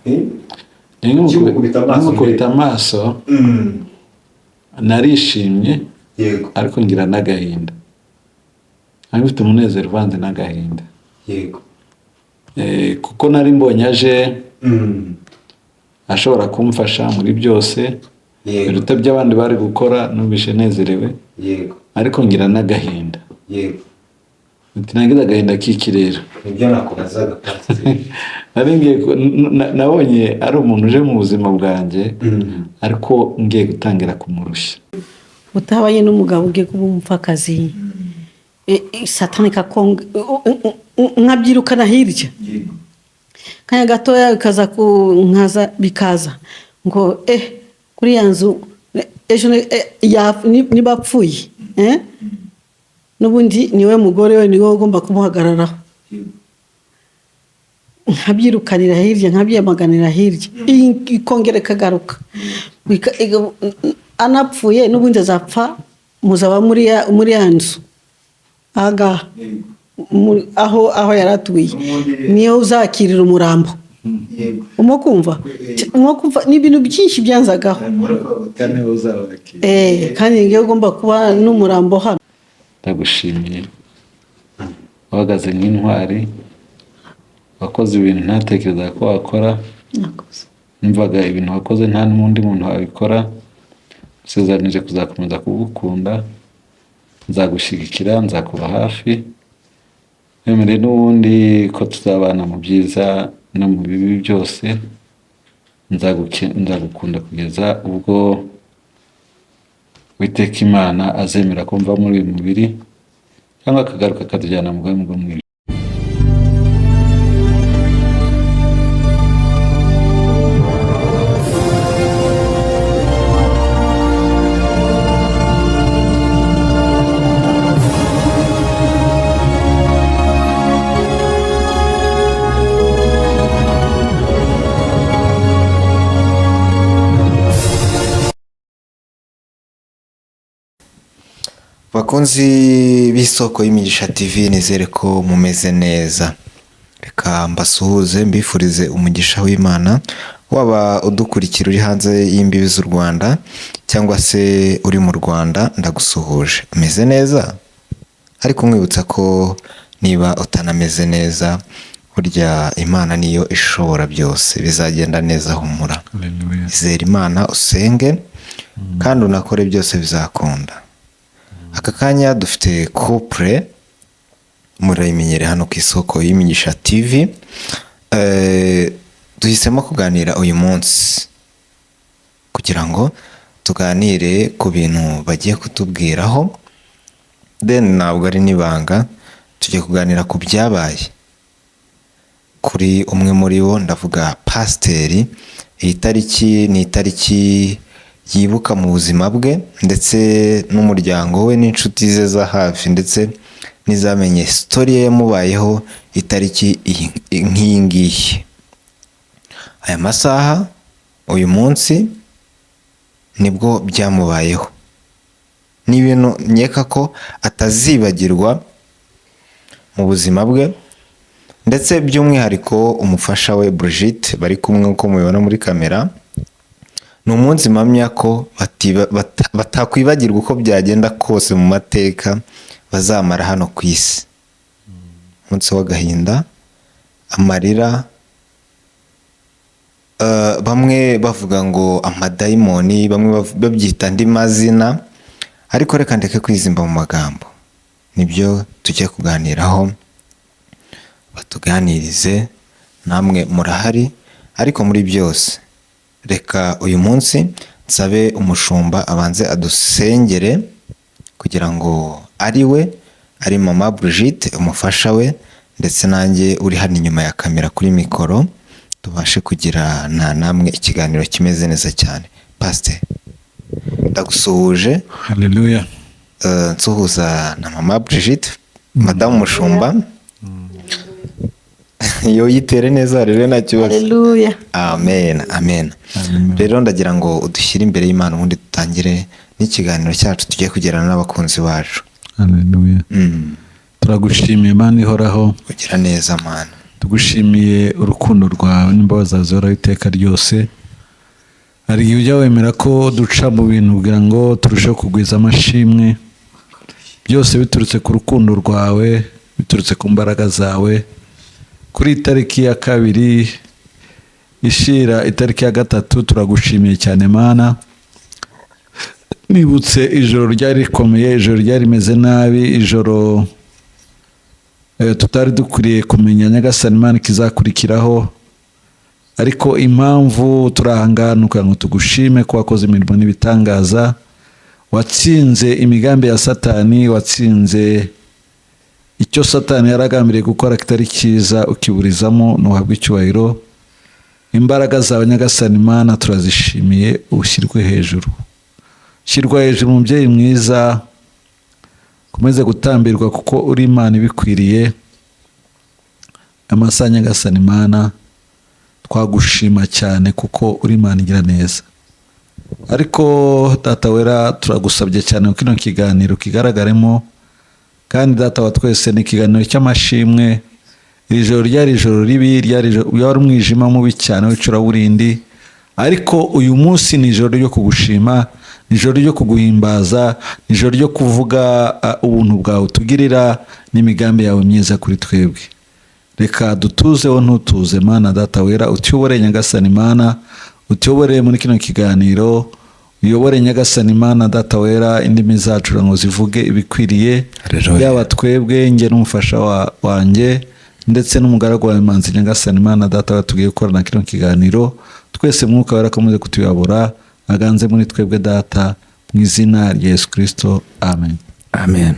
Ukimukubita amaso. Nkimukubita amaso narishimye, ariko ngira n'agahinda. Nari mfite umunezero uvanze n'agahinda. Kuko nari mbonye aje ashobora kumfasha muri byose biruta by'abandi bari gukora. Numvise nezerewe, ariko ngira n'agahinda. Ati nagize agahinda k'iki rero? Nibyo nakubazaga, pasiteri. Nari ngiye nabonye ari umuntu uje mu buzima bwanjye, ariko ngiye gutangira kumurushya. Utabanye n'umugabo, ugiye kuba umupfakazi. Satani kakonga nkabyirukana hirya. Kanya gatoya bikaza ku nkaza, bikaza ngo kuri ya nzu ejo niba apfuye, n'ubundi niwe mugore we, niwe ugomba kumuhagararaho. Nkabyirukanira hirya, nkabyamaganira hirya, iyi ikongera ikagaruka. Anapfuye n'ubundi azapfa, muzaba muri ya nzu ahangaha, aho yari atuye, niyo uzakirira umurambo. Urimo kumva ni ibintu byinshi byanzagaho. Kandi uzabakira. Kandi ngewe ugomba kuba n'umurambo hano. Ndagushimiye, uhagaze nk'intwari, wakoze ibintu ntatekerezaga ko wakora. Nakoze. Numvaga ibintu wakoze nta n'undi muntu wabikora. Usezeranije kuzakomeza kugukunda, nzagushyigikira, nzakuba hafi, wemereye n'ubundi ko tuzabana mu byiza no mu bibi byose. Nzagukunda kugeza ubwo Uwiteka Imana azemera ko mva muri uyu mubiri cyangwa akagaruka akatujyana mu bwami bwo mu ijuru. Bakunzi b'Isoko y'Imigisha TV, nizere ko mumeze neza. Reka mbasuhuze, mbifurize umugisha w'Imana. Waba udukurikira uri hanze y'imbibi z'u Rwanda cyangwa se uri mu Rwanda, ndagusuhuje. Umeze neza? Ariko nkwibutsa ko niba utanameze neza, burya Imana niyo ishobora byose, bizagenda neza, humura. Hallelujah. Izera Imana, usenge kandi unakore, byose bizakunda. Aka kanya dufite couple murayimenyere hano ku Isoko y'Imigisha TV. Duhisemo kuganira uyu munsi kugira ngo tuganire ku bintu bagiye kutubwiraho. Then ntabwo ari n'ibanga, tugiye kuganira ku byabaye kuri umwe muri bo, ndavuga pasiteri. Iyi tariki ni itariki yibuka mu buzima bwe ndetse n'umuryango we n'inshuti ze za hafi ndetse n'izamenye story ye yamubayeho. Itariki nk'iyi ngiyi, aya masaha, uyu munsi nibwo byamubayeho. Ni ibintu nkeka ko atazibagirwa mu buzima bwe, ndetse by'umwihariko umufasha we Brigitte bari kumwe uko mubibona muri kamera. Ni umunsi mpamya ko batakwibagirwa uko byagenda kose mu mateka bazamara hano ku isi. Umunsi w'agahinda, amarira, bamwe bavuga ngo amadayimoni, bamwe babyita andi mazina, ariko reka ndeke kwizimba mu magambo. Nibyo tujye kuganiraho, batuganirize, namwe murahari. Ariko muri byose, reka uyu munsi nsabe umushumba abanze adusengere kugira ngo ari we, ari mama Brigitte umufasha we, ndetse nanjye uri hano inyuma ya kamera kuri mikoro, tubashe kugira na namwe ikiganiro kimeze neza cyane. Pasiteri, ndagusuhuje. Haleluya. Nsuhuza na mama Brigitte, madamu mushumba. Yo yitere neza rero, nta kibazo. Haleluya. Amen, amen. Amen. Rero ndagira ngo udushyire imbere y'Imana, ubundi dutangire n'ikiganiro cyacu tugiye kugirana n'abakunzi bacu. Haleluya. Turagushimiye, Imana ihoraho. Ugira neza, Mana. Tugushimiye urukundo rwawe n'imbabazi zawe zihoraho iteka ryose. Hari igihe ujya wemera ko duca mu bintu kugira ngo turusheho kugwiza amashimwe, byose biturutse ku rukundo rwawe, biturutse ku mbaraga zawe. Kuri itariki ya 2 ishira itariki ya 3, turagushimiye cyane Mana. Nibutse ijoro ryari rikomeye, ijoro ryari rimeze nabi, ijoro tutari dukwiriye kumenya Nyagasani Imana ikizakurikiraho, ariko impamvu turi aha ngaha ni ukugira ngo tugushime ko wakoze imirimo n'ibitangaza, watsinze imigambi ya Satani, watsinze icyo Satani yaragambiriye gukora kitari cyiza ukiburizamo, ntuhabwe icyubahiro. Imbaraga zawe Nyagasani Imana turazishimiye, ushyirwe hejuru, shyirwa hejuru umubyeyi mwiza, ukomeze gutambirwa kuko uri Imana ibikwiriye. Amasaha Nyagasani Imana twagushima cyane kuko uri Imana igira neza. Ariko Data wera, turagusabye cyane ko kino kiganiro kigaragaremo, kandi Data wa twese ni ikiganiro cy'amashimwe. Iri joro ryari ijoro ribi, ryari umwijima mubi cyane w'icuraburindi, ariko uyu munsi ni ijoro ryo kugushima, ni ijoro ryo kuguhimbaza, ni ijoro ryo kuvuga ubuntu bwawe utugirira n'imigambi yawe myiza kuri twebwe. Reka dutuzeho ntutuze Mana Data wera, utuyobore Nyagasani Mana, utuyobore muri kino kiganiro, uyobore Nyagasani Mana Data wera indimi zacu ngo zivuge ibikwiriye, yaba twebwe nge n'umufasha wanjye ndetse n'umugaragu wawe Manzi. Nyagasani Mana Data wera, tugiye gukorana kino kiganiro twese, Mwuka wera akomeze kutuyobora, aganze muri twebwe Data, mu izina rya Yesu Kristo, amen. Amen.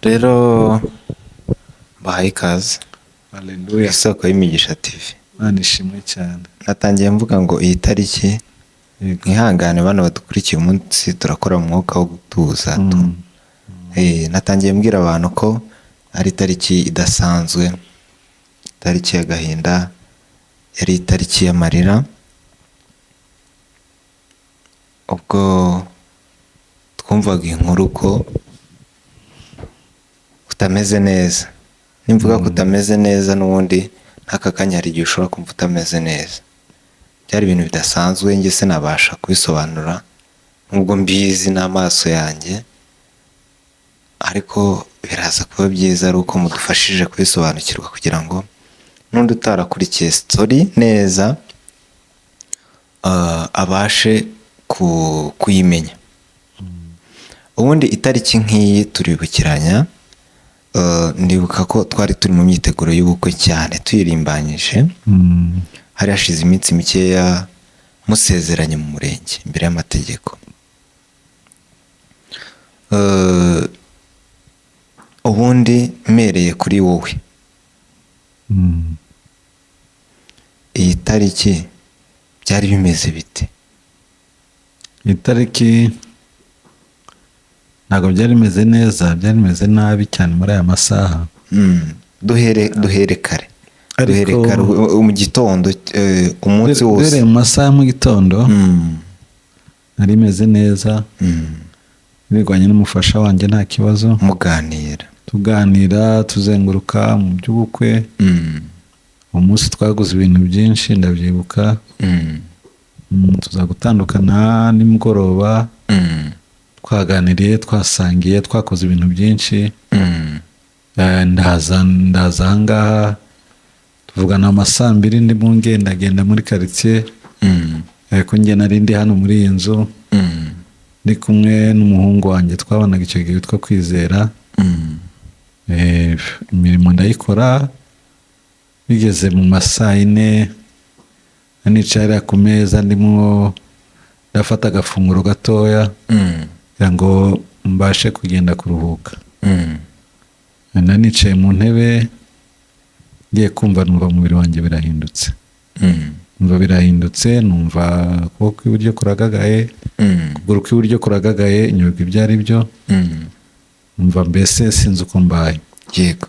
Rero bahaye ikaze Haleluya. Isoko y'Imigisha TV. Imana ishimwe cyane. Natangiye mvuga ngo iyi tariki, mwihangane bano badukurikiye, umunsi turakora mu mwuka wo gutuza. Natangiye mbwira abantu ko ari itariki idasanzwe, itariki y'agahinda, yari itariki y'amarira. Ubwo twumvaga inkuru ko utameze neza. Nimvuga ko utameze neza, n'ubundi n'aka kanya hari igihe ushobora kumva utameze neza. Byari ibintu bidasanzwe, njye sinabasha kubisobanura nubwo mbizi n'amaso yanjye, ariko biraza kuba byiza ari uko mudufashije kubisobanukirwa, kugira ngo n'undi utarakurikiye story neza abashe kuyimenya. Ubundi itariki nk'iyi turibukiranya, ndibuka ko twari turi mu myiteguro y'ubukwe cyane tuyirimbanyije. Hari hashize iminsi mikeya musezeranye mu murenge imbere y'amategeko. Ubundi mpereye kuri wowe, iyi tariki byari bimeze bite? Itariki ntabwo byari bimeze neza, byari bimeze nabi cyane muri aya masaha. Duhere kare, duhere kare mu gitondo, umunsi wose. Duhereye mu masaha ya mu gitondo nari meze neza, nirwanye n'umufasha wanjye nta kibazo, muganira, tuganira, tuzenguruka mu by'ubukwe. Umunsi twaguze ibintu byinshi ndabyibuka. Tuza gutandukana nimugoroba, twaganiriye, twasangiye, twakoze ibintu byinshi. Ndaza ahangaha tuvugana amasaa 2, ndimo ngendagenda muri karitsiye, ko njye nari ndi hano muri iyi nzu, ndi kumwe n'umuhungu wanjye twabanaga icyo gihe witwa Kwizera. Imirimo ndayikora, bigeze mu masaa 4 nicaye hariya ku meza ndimo ndafata agafunguro gatoya kugira ngo mbashe kugenda kuruhuka. Nanicaye mu ntebe ngiye kumva numva umubiri wanjye birahindutse. Numva birahindutse, numva ukuboko kw'iburyo kuragagaye, ukuguru kw'iburyo kuragagaye, nyoberwa ibyo ari byo. Numva mbese sinzi uko mbaye. Yego.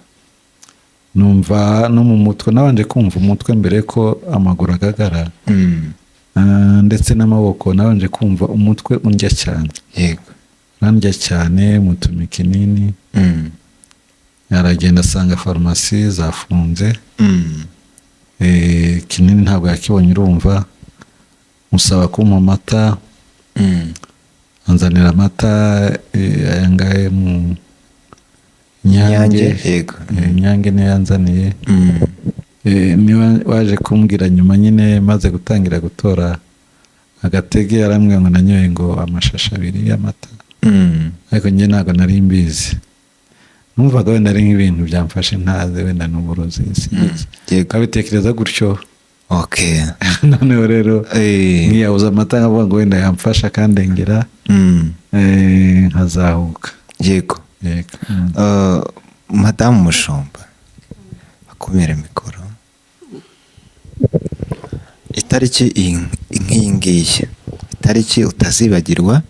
Numva no mu mutwe, nabanje kumva umutwe mbere ko amaguru agagara, ndetse n'amaboko, nabanje kumva umutwe undya cyane. Yego. Urandya cyane, mutuma ikinini. Aragenda asanga farumasi zafunze. Mm. Kinini ntabwo yakibonye, urumva musaba kumpa amata. Anzanira amata, aya ngaya mu Nyange, Nyange. Yego. Nyange niyo yanzaniye. Niba waje kumbwira nyuma nyine maze gutangira gutora agatege, arambwira ngo nanyoye ngo amashashi abiri y'amata. Ariko njye ntabwo nari mbizi, numvaga wenda ari nk'ibintu byamfashe ntazi, wenda ni uburozi, sinzi. Nkabitekereza gutyo. Noneho rero nkiyabuza amata, nkavuga ngo wenda yamfasha akandengera, nkazahuka. Yego. Yego. Madamu Mushumba, akumira mikoro. Itariki nk'iyi ngiyi, itariki utazibagirwa,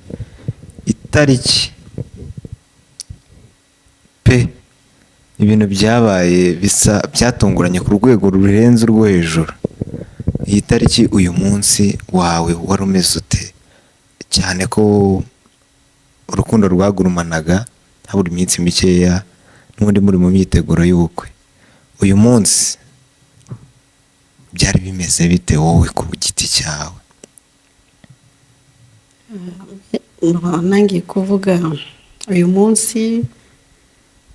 itariki pe ibintu byabaye bisa byatunguranye ku rwego rurenze urwo hejuru, iyi tariki, uyu munsi wawe wari umeze ute? Cyane ko urukundo rwagurumanaga, habura iminsi mikeya n'ubundi muri mu myiteguro y'ubukwe, uyu munsi byari bimeze bite wowe ku giti cyawe? Ntangiye kuvuga uyu munsi,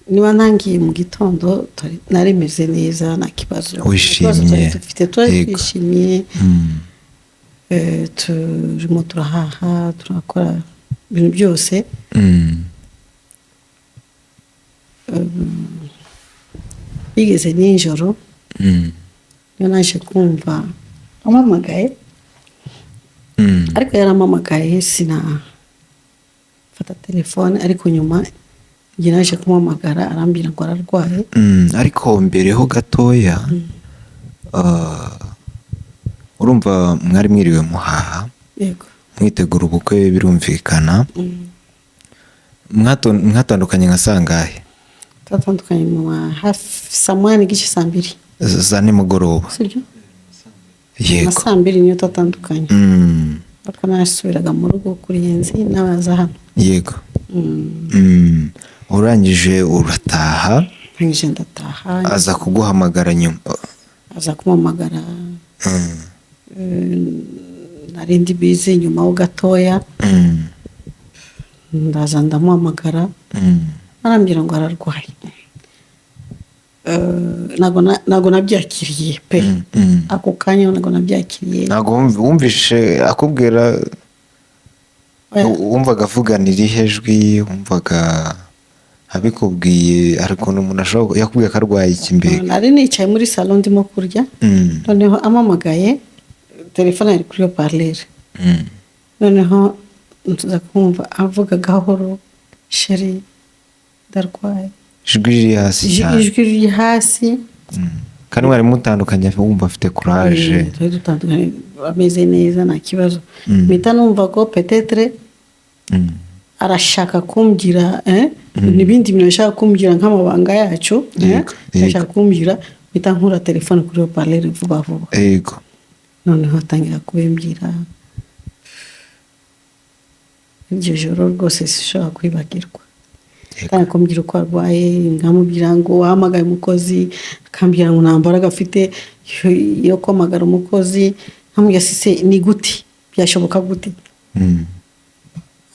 niba ntangiye mu gitondo, nari meze neza, nta kibazo. Nta kibazo Wishimye. twari dufite, twari twishimye. Turimo turahaha, turakora ibintu byose. Bigeze nijoro, niyo naje kumva ampamagaye. Ariko yarampamagaye sinafata telefone, ariko nyuma njye naje kumuhamagara, arambwira ngo ararwaye. Ariko mbere ho gatoya, urumva mwari mwiriwe muhaha, Yego. mwitegura ubukwe, birumvikana. Mwatandukanye nka sangahe? Twatandukanye mu ma hafi saa 1:30, saa 2. Za nimugoroba? Sibyo? Yego. Na saa 2 niyo twatandukanye. Ariko nasubiraga mu rugo kuri Yenzi n'abaza hano. Yego. Urangije urataha? Ndangije ndataha. Aza kuguhamagara nyuma? Aza kumpamagara. Nari ndi busy, nyuma ho gatoya ndaza ndamuhamagara. Arambwira ngo ararwaye. Ntabwo nabyakiriye pe. Ako kanya ntabwo nabyakiriye. Ntabwo wumvishe akubwira? Oya. Wumvaga avugana irihe jwi? Wumvaga abikubwiye hari ukuntu umuntu ashobora yakubwiye ko arwaye iki mbega? Nari nicaye muri salon ndimo kurya. Noneho ampamagaye, telefone yari kuri haut-parleur. Noneho nza kumva avuga gahoro: "Chéri, ndarwaye." Ijwi riri hasi cyane? Ijwi riri hasi. Kandi mwari mutandukanye wumva afite courage? Twari dutandukanye ameze neza, nta kibazo. Mpita numva ko peut-être arashaka kumbwira, n'ibindi bintu ashaka kumbwira nk'amabanga yacu, Arashaka kumbwira, mpita nkura telefone kuri haut-parleur vuba vuba. Noneho atangira kubimbwira. Iryo joro rwose sinshobora kwibagirwa. Atangira kumbwira uko arwaye, nkamubwira ngo wahamagaye umukozi, akambwira ngo nta mbaraga afite yo guhamagara umukozi. Nkamubwira se ni gute byashoboka gute?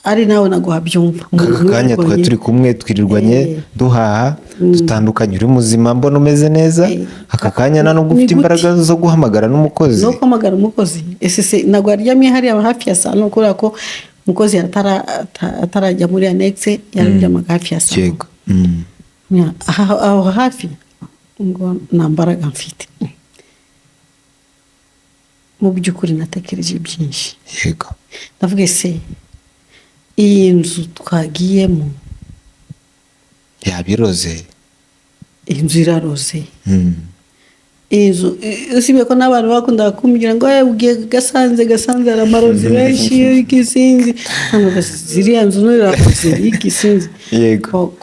Ari nawe ntabwo wabyumva. Aka kanya twari turi kumwe, twirirwanye, duhaha, dutandukanye uri muzima, mbona umeze neza. Aka kanya nta nubwo Ni ufite gute? imbaraga zo guhamagara n'umukozi. No guhamagara umukozi. Ese se ntabwo yaryamye hariya hafi ya salon? Kubera ko umukozi atarajya muri annexe, yararyamaga hafi ya salon. Yego. Aho hafi, ngo nta mbaraga mfite. Mu by'ukuri natekereje byinshi. Ndavuga: ese iyi nzu twagiyemo Yabiroze? Iyi nzu iraroze. Iyi nzu, usibye ko n'abantu bakundaga kumbwira ngo: "Eh, ugiye Gasanze, Gasanze hari amarozi benshi, igisinzi." Nkavuga: "Ziriya nzu ntiraroze, igisinzi."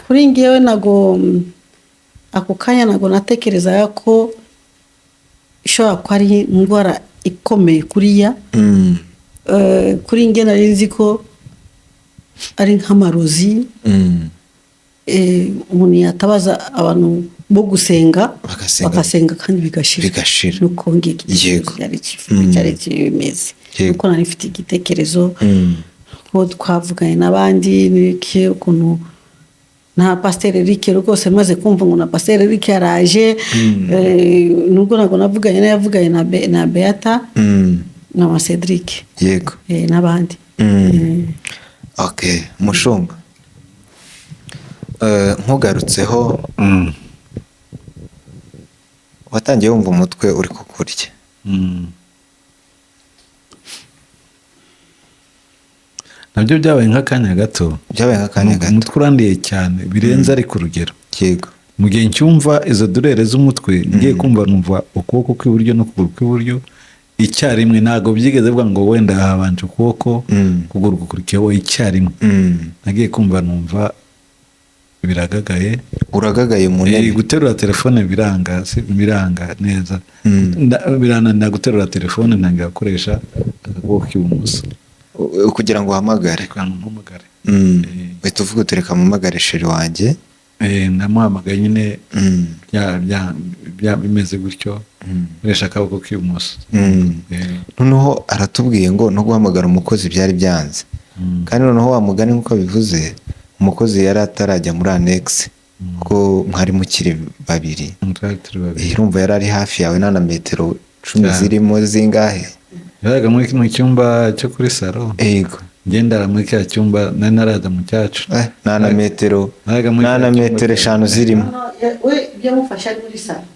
Kuri ngewe ntago, ako kanya ntago natekerezaga ko ishobora kuba ari indwara ikomeye kuriya. Kuri nge nari nzi ko ari nk'amarozi. Umuntu yatabaza abantu bo gusenga, Bagasenga. bagasenga kandi bigashira. Bigashira. Nuko ngiki Yego. cyari cyari kimeze. Nuko nari mfite igitekerezo ko twavuganye n'abandi n'iki, ukuntu nta Pasiteri Eric rwose, maze kumva ngo na Pasiteri Eric yaraje, nubwo ntabwo navuganye nawe, yavuganye na Beata na ma Cedric, n'abandi. Okay, mushumba, nkugarutseho, watangiye wumva umutwe uri kukurya. Nabyo byabaye nk'akanya gato. Byabaye nk'akanya gato. Umutwe urandiye cyane birenze ariko urugero. Mu gihe ncyumva izo douleur z'umutwe, ngiye kumva numva ukuboko kw'iburyo n'ukuguru kw'iburyo icyarimwe. Ntabwo byigeze bivuga ngo wenda habanje ukuboko, ukuguru gukurikiyeho, icyarimwe. Nagiye kumva numva biragagaye. Uragagaye mu ntebe. Guterura telefone biranga, biranga neza. Birananira guterura telefone, ntangira gukoresha akaboko k'ibumoso. Kugira ngo uhamagare. Kugira ngo mpamagare. Uhita uvuga uti reka mpamagare chéri wanjye. Namuhamagaye nyine, bimeze gutyo, nkoresha akaboko k'ibumoso. Noneho aratubwiye ngo no guhamagara umukozi byari byanze, kandi noneho wa mugani nk'uko bivuze, umukozi yari atarajya muri annexe kuko mwari mukiri babiri. Twari turi babiri. Urumva yari ari hafi yawe, nta na metero 10 Cyane. zirimo zingahe. Yaraga muri kino cyumba cyo kuri salon, ngendera muri kiriya cyumba, nari naraza mu cyacu. Nta na metero, Naraga muri nta na kiriya cyumba metero cya- 5 zirimo. We yamufashe ari muri salon.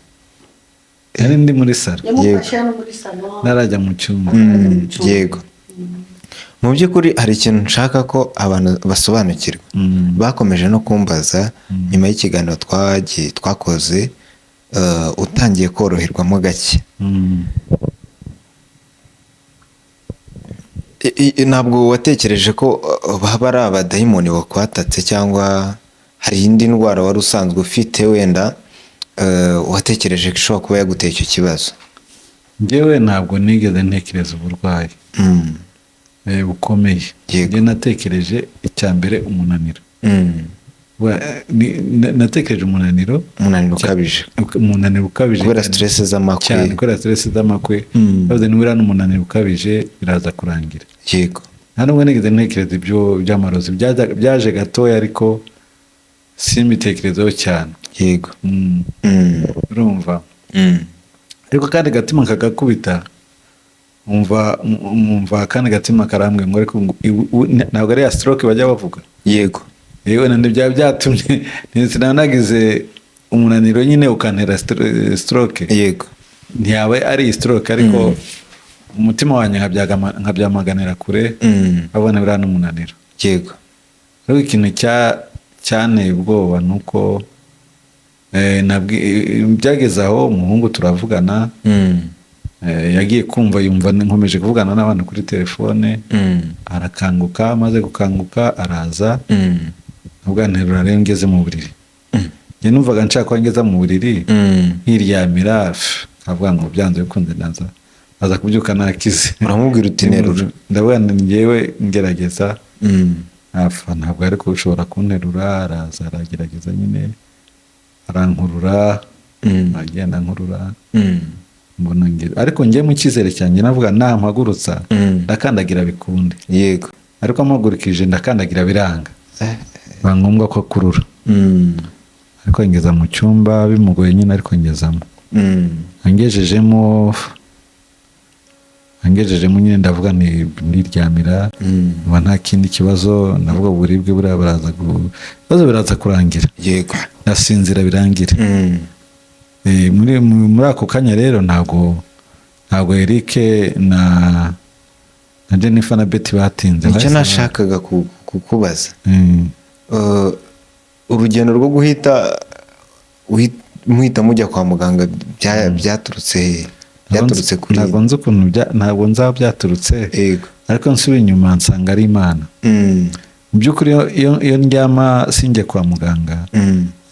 Nari ndi muri salon. Yamufashe hano muri salon. Narajya mu cyumba. Yego, mu by'ukuri hari ikintu nshaka ko abantu basobanukirwa. Bakomeje no kumbaza nyuma y'ikiganiro twagiye twakoze, utangiye koroherwamo gake. Ntabwo watekereje ko baba ari abadayimoni bakwatatse, cyangwa hari indi ndwara wari usanzwe ufite wenda, watekereje ko ishobora kuba yaguteye icyo kibazo? Njyewe ntabwo nigeze ntekereza uburwayi bukomeye. Njye natekereje icya mbere umunaniro. Natekereje umunaniro. Umunaniro ukabije. Umunaniro ukabije Kubera cyane. Stress z'amakwe. Cyane, kubera stress z'amakwe. Bavuze nibura n'umunaniro ukabije biraza kurangira. Nta nubwo nigeze ntekereza ibyo by'amarozi. Byaje gatoya ariko simbitekerezeho cyane. Urumva, ariko kandi gatima kagakubita, umva kandi gatima karambwe ngo ariko ngo ntabwo ari ya stroke bajya bavuga. Yewe, nandi byaba byatumye sinanagize umunaniro nyine ukantera stroke. Ntiyaba ari iyi stroke, ariko umutima wanjye nkabyamaganira kure, abona buriya n'umunaniro. Ariko ikintu cyanteye ubwoba ni uko byageze aho umuhungu turavugana, yagiye kumva yumva nkomeje kuvugana n'abantu kuri telefone, arakanguka. Amaze gukanguka araza, ubwo nterura rero ngeze mu buriri. Njye numvaga nshaka ko ngeza mu buriri nkiryamira, nkavuga ngo byanze bikunze naza aza kubyuka nakize. Uramubwira uti nterura. Ndavuga nti njyewe ngerageza. Apfa, ntabwo ariko ushobora kunterura. Araza aragerageza nyine, arankurura, agenda ankurura, mbona ngeze, ariko njye mu cyizere cyanjye navuga nampagurutsa ndakandagira bikunde. Ariko ampagurukije ndakandagira biranga, biba ngombwa ko akurura. Ariko ngeza mu cyumba bimugoye nyine, ariko ngezamo. Angejejemo nyine, ndavuga nti ndiryamira, mba nta kindi kibazo. Ndavuga uburibwe buriya baraza ibibazo biraza kurangira, ndasinzira birangire. Muri ako kanya rero ntabwo Eric na Jennifer na Betty batinze. Nicyo Bahise nashakaga kukubaza. Urugendo rwo guhita muhita mujya kwa muganga byaturutse he? Byaturutse kuri Ntabwo nzi ukuntu ntabwo nzi aho byaturutse, ariko nsubiye inyuma nsanga ari Imana. Mu by'ukuri iyo ndyama sinjye kwa muganga,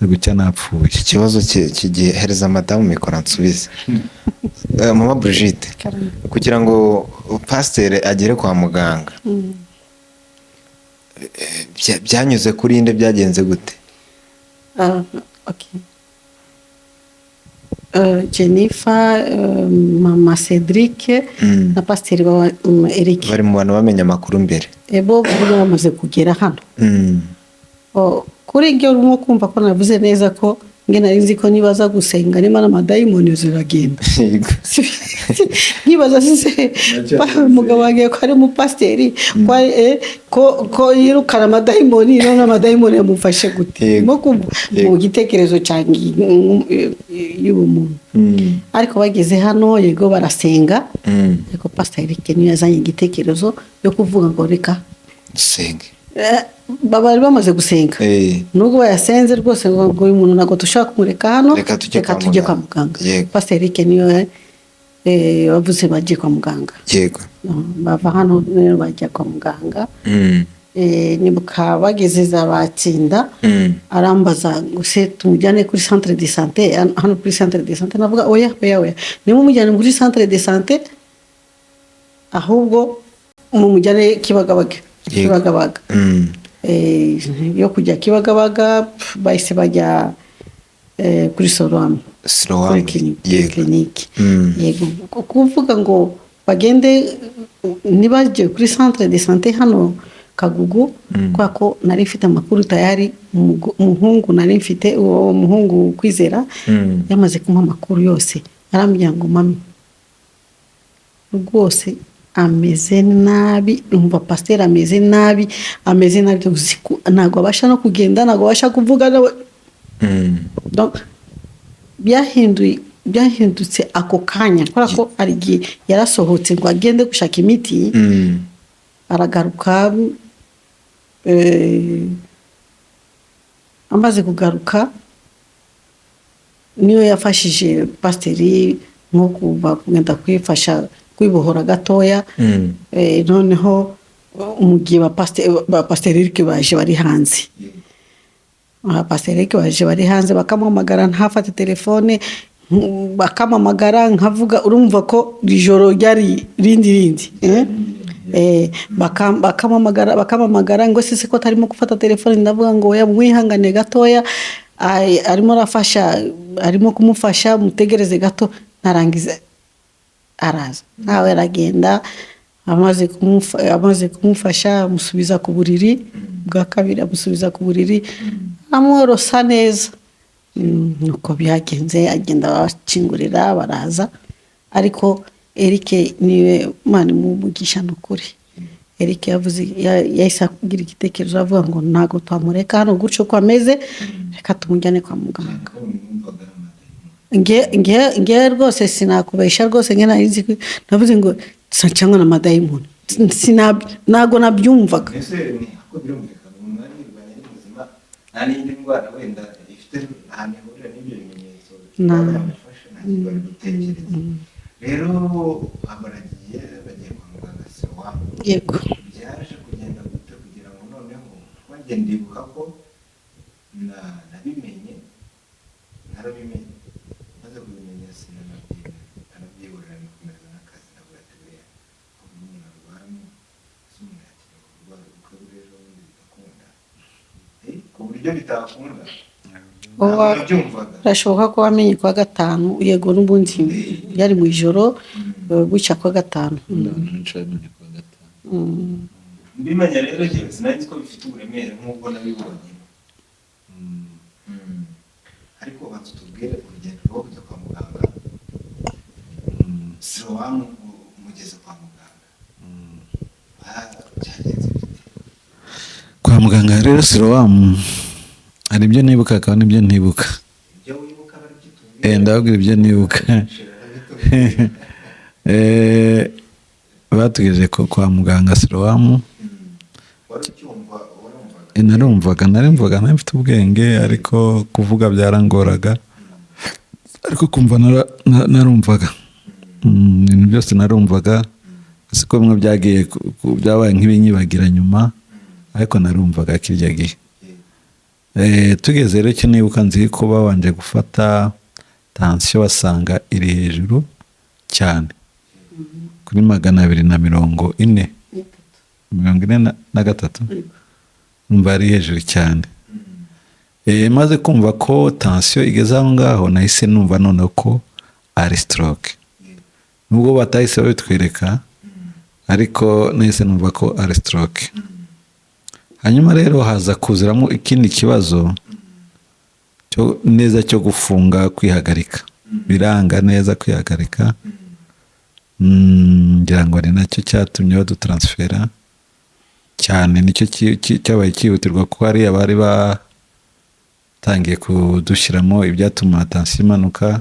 ari gucya napfuye. Iki kibazo kigiye hereza madamu mikoro nsubize. Mama Brigitte, kugira ngo pasiteri agere kwa muganga, byanyuze kuri inde? Byagenze gute? Ah, okay. Jennifer, mama Cedric na pasiteri Eric. Bari mu bantu bamenya amakuru mbere. Bo bari bamaze kugera hano. Oh, kuri ibyo urimo kumva ko navuze neza ko nge nari nzi ko nibaza gusenga niba n'amadayimoni ziragenda. Nkibaza se umugabo wanjye ko ari umupasiteri, ko ko yirukana amadayimoni, none amadayimoni yamufashe gute? Yego. Nko kumva mu gitekerezo cyanjye y'ubumuntu. Ariko bageze hano, yego, barasenga. Ariko pasiteri Eric niyo yazanye igitekerezo yo kuvuga ngo reka Dusenge. Bari bamaze gusenga. Nubwo bayasenze rwose, ngo uyu muntu ntabwo dushobora kumureka hano. Reka tujye kwa Tujye kwa muganga. muganga. Yego. Pasiteri Eric niyo bavuze bagiye kwa muganga. Bava hano rero bajya kwa muganga. Nibuka bageze za Batsinda, arambaza ngo se tumujyane kuri centre de santé hano, kuri centre de santé? Navuga oya, oya, oya, nimumujyane kuri centre de santé, ahubwo mumujyane Kibagabaga. Kibagabaga. Yo kujya Kibagabaga, bahise bajya kuri Siloam, kuri Siloam. Clinique. Yego. Kuvuga ngo bagende, ntibajye kuri centre de santé hano Kagugu, kubera ko nari mfite amakuru tayari. Umuhungu nari mfite, uwo muhungu Kwizera, yamaze kumuha amakuru yose, arambwira ngo mami rwose ameze nabi, umva pasiteri ameze nabi, ameze nabi, ntabwo abasha no kugenda, ntabwo abasha kuvuga Donc, byahindutse ako kanya, kubera ko hari igihe yarasohotse ngo agende gushaka imiti, aragaruka. Amaze kugaruka niyo yafashije pasiteri nko kuva kugenda kwifasha kwibohora gatoya. Noneho mu gihe ba pasiteri Eric baje bari hanze, ba pasiteri Eric baje bari hanze, bakamuhamagara ntafate telefone, bakampamagara nkavuga, urumva ko ijoro ryari rindi rindi, eh? Bakampamagara ngo se ko atarimo gufata telefone? Ndavuga ngo oya, mwihangane gatoya, arimo arafasha, arimo kumufasha, mutegereze gato, narangiza araza. Nawe aragenda, amaze kumufasha amusubiza ku buriri bwa kabiri, amusubiza ku buriri, amworosa neza. Nuko byagenze, agenda abakingurira baraza. Ariko Eric niwe Imana imuha ni ukuri. Eric yavuze, yahise agira igitekerezo, avuga ngo ntabwo twamureka hano gutyo ko ameze, reka tumujyane kwa muganga. Nge rwose sinakubesha, rwose nge nari nzi navuze ngo cyangwa na madayimoni. Ntabwo nabyumvaga. Mbese ni ko birumvikana, umuntu ari yirwanya ari muzima, nta n'indi ndwara wenda ifite ahantu ihurira n'ibyo bimenyetso yaba yamufashe, nta kintu bari gutekereza. Rero baragiye, bagiye kwa muganga Siloam. Yego. Byaje kugenda gute kugira ngo noneho wajye? Ndibuka ko nabimenye, narabimenye, maze kubimenya sinanabyemera, narabyihorera, nikomereza n'akazi. Ndavuga ati buriya ubu umuntu arwaramo, ese umuntu yatinya kurwara ubukwe bw'ejo bundi bigakunda? Ku buryo bitakunda, ntabwo nabyumvaga. Birashoboka ko wamenye kuwa gatanu, yego, n'ubundi yari mu ijoro, bucya kuwa gatanu. Abantu benshi babimenye kuwa gatanu. Mbimenya rero njyewe sinari nzi ko bifite uburemere nk'ubwo nabibonye. Ariko banza utubwire urugendo rwo kujya kwa muganga Siloam, umugeze kwa muganga. Byagenze bite? Kwa muganga rero Siloam, hari ibyo nibuka hakaba n'ibyo ntibuka. Ibyo wibuka bari byitubwire. Ndababwira ibyo nibuka. Batugejeje kwa muganga Siloam. Wari ucyumva? Warumvaga? Narumvaga, narumvaga, nari mfite ubwenge, ariko kuvuga byarangoraga, ariko kumva narumvaga. Ibintu byose narumvaga, siko bimwe byagiye byabaye nk'ibinyibagira nyuma, ariko narumvaga kirya gihe. Tugeze rero, icyo nibuka, nzi ko babanje gufata tansiyo, basanga iri hejuru cyane, kuri 240, 43, numva ari hejuru cyane. Maze kumva ko tansiyo igeze aho ngaho, nahise numva noneho ko ari stroke, nubwo batahise babitwereka, ariko nahise numva ko ari stroke. Hanyuma rero haza kuziramo ikindi kibazo cyo neza cyo gufunga, kwihagarika biranga neza kwihagarika. Ngira ngo ni nacyo cyatumye badutaransifera cyane, nicyo cyabaye cyihutirwa, kuko hariya bari batangiye kudushyiramo ibyatuma tansiyo imanuka,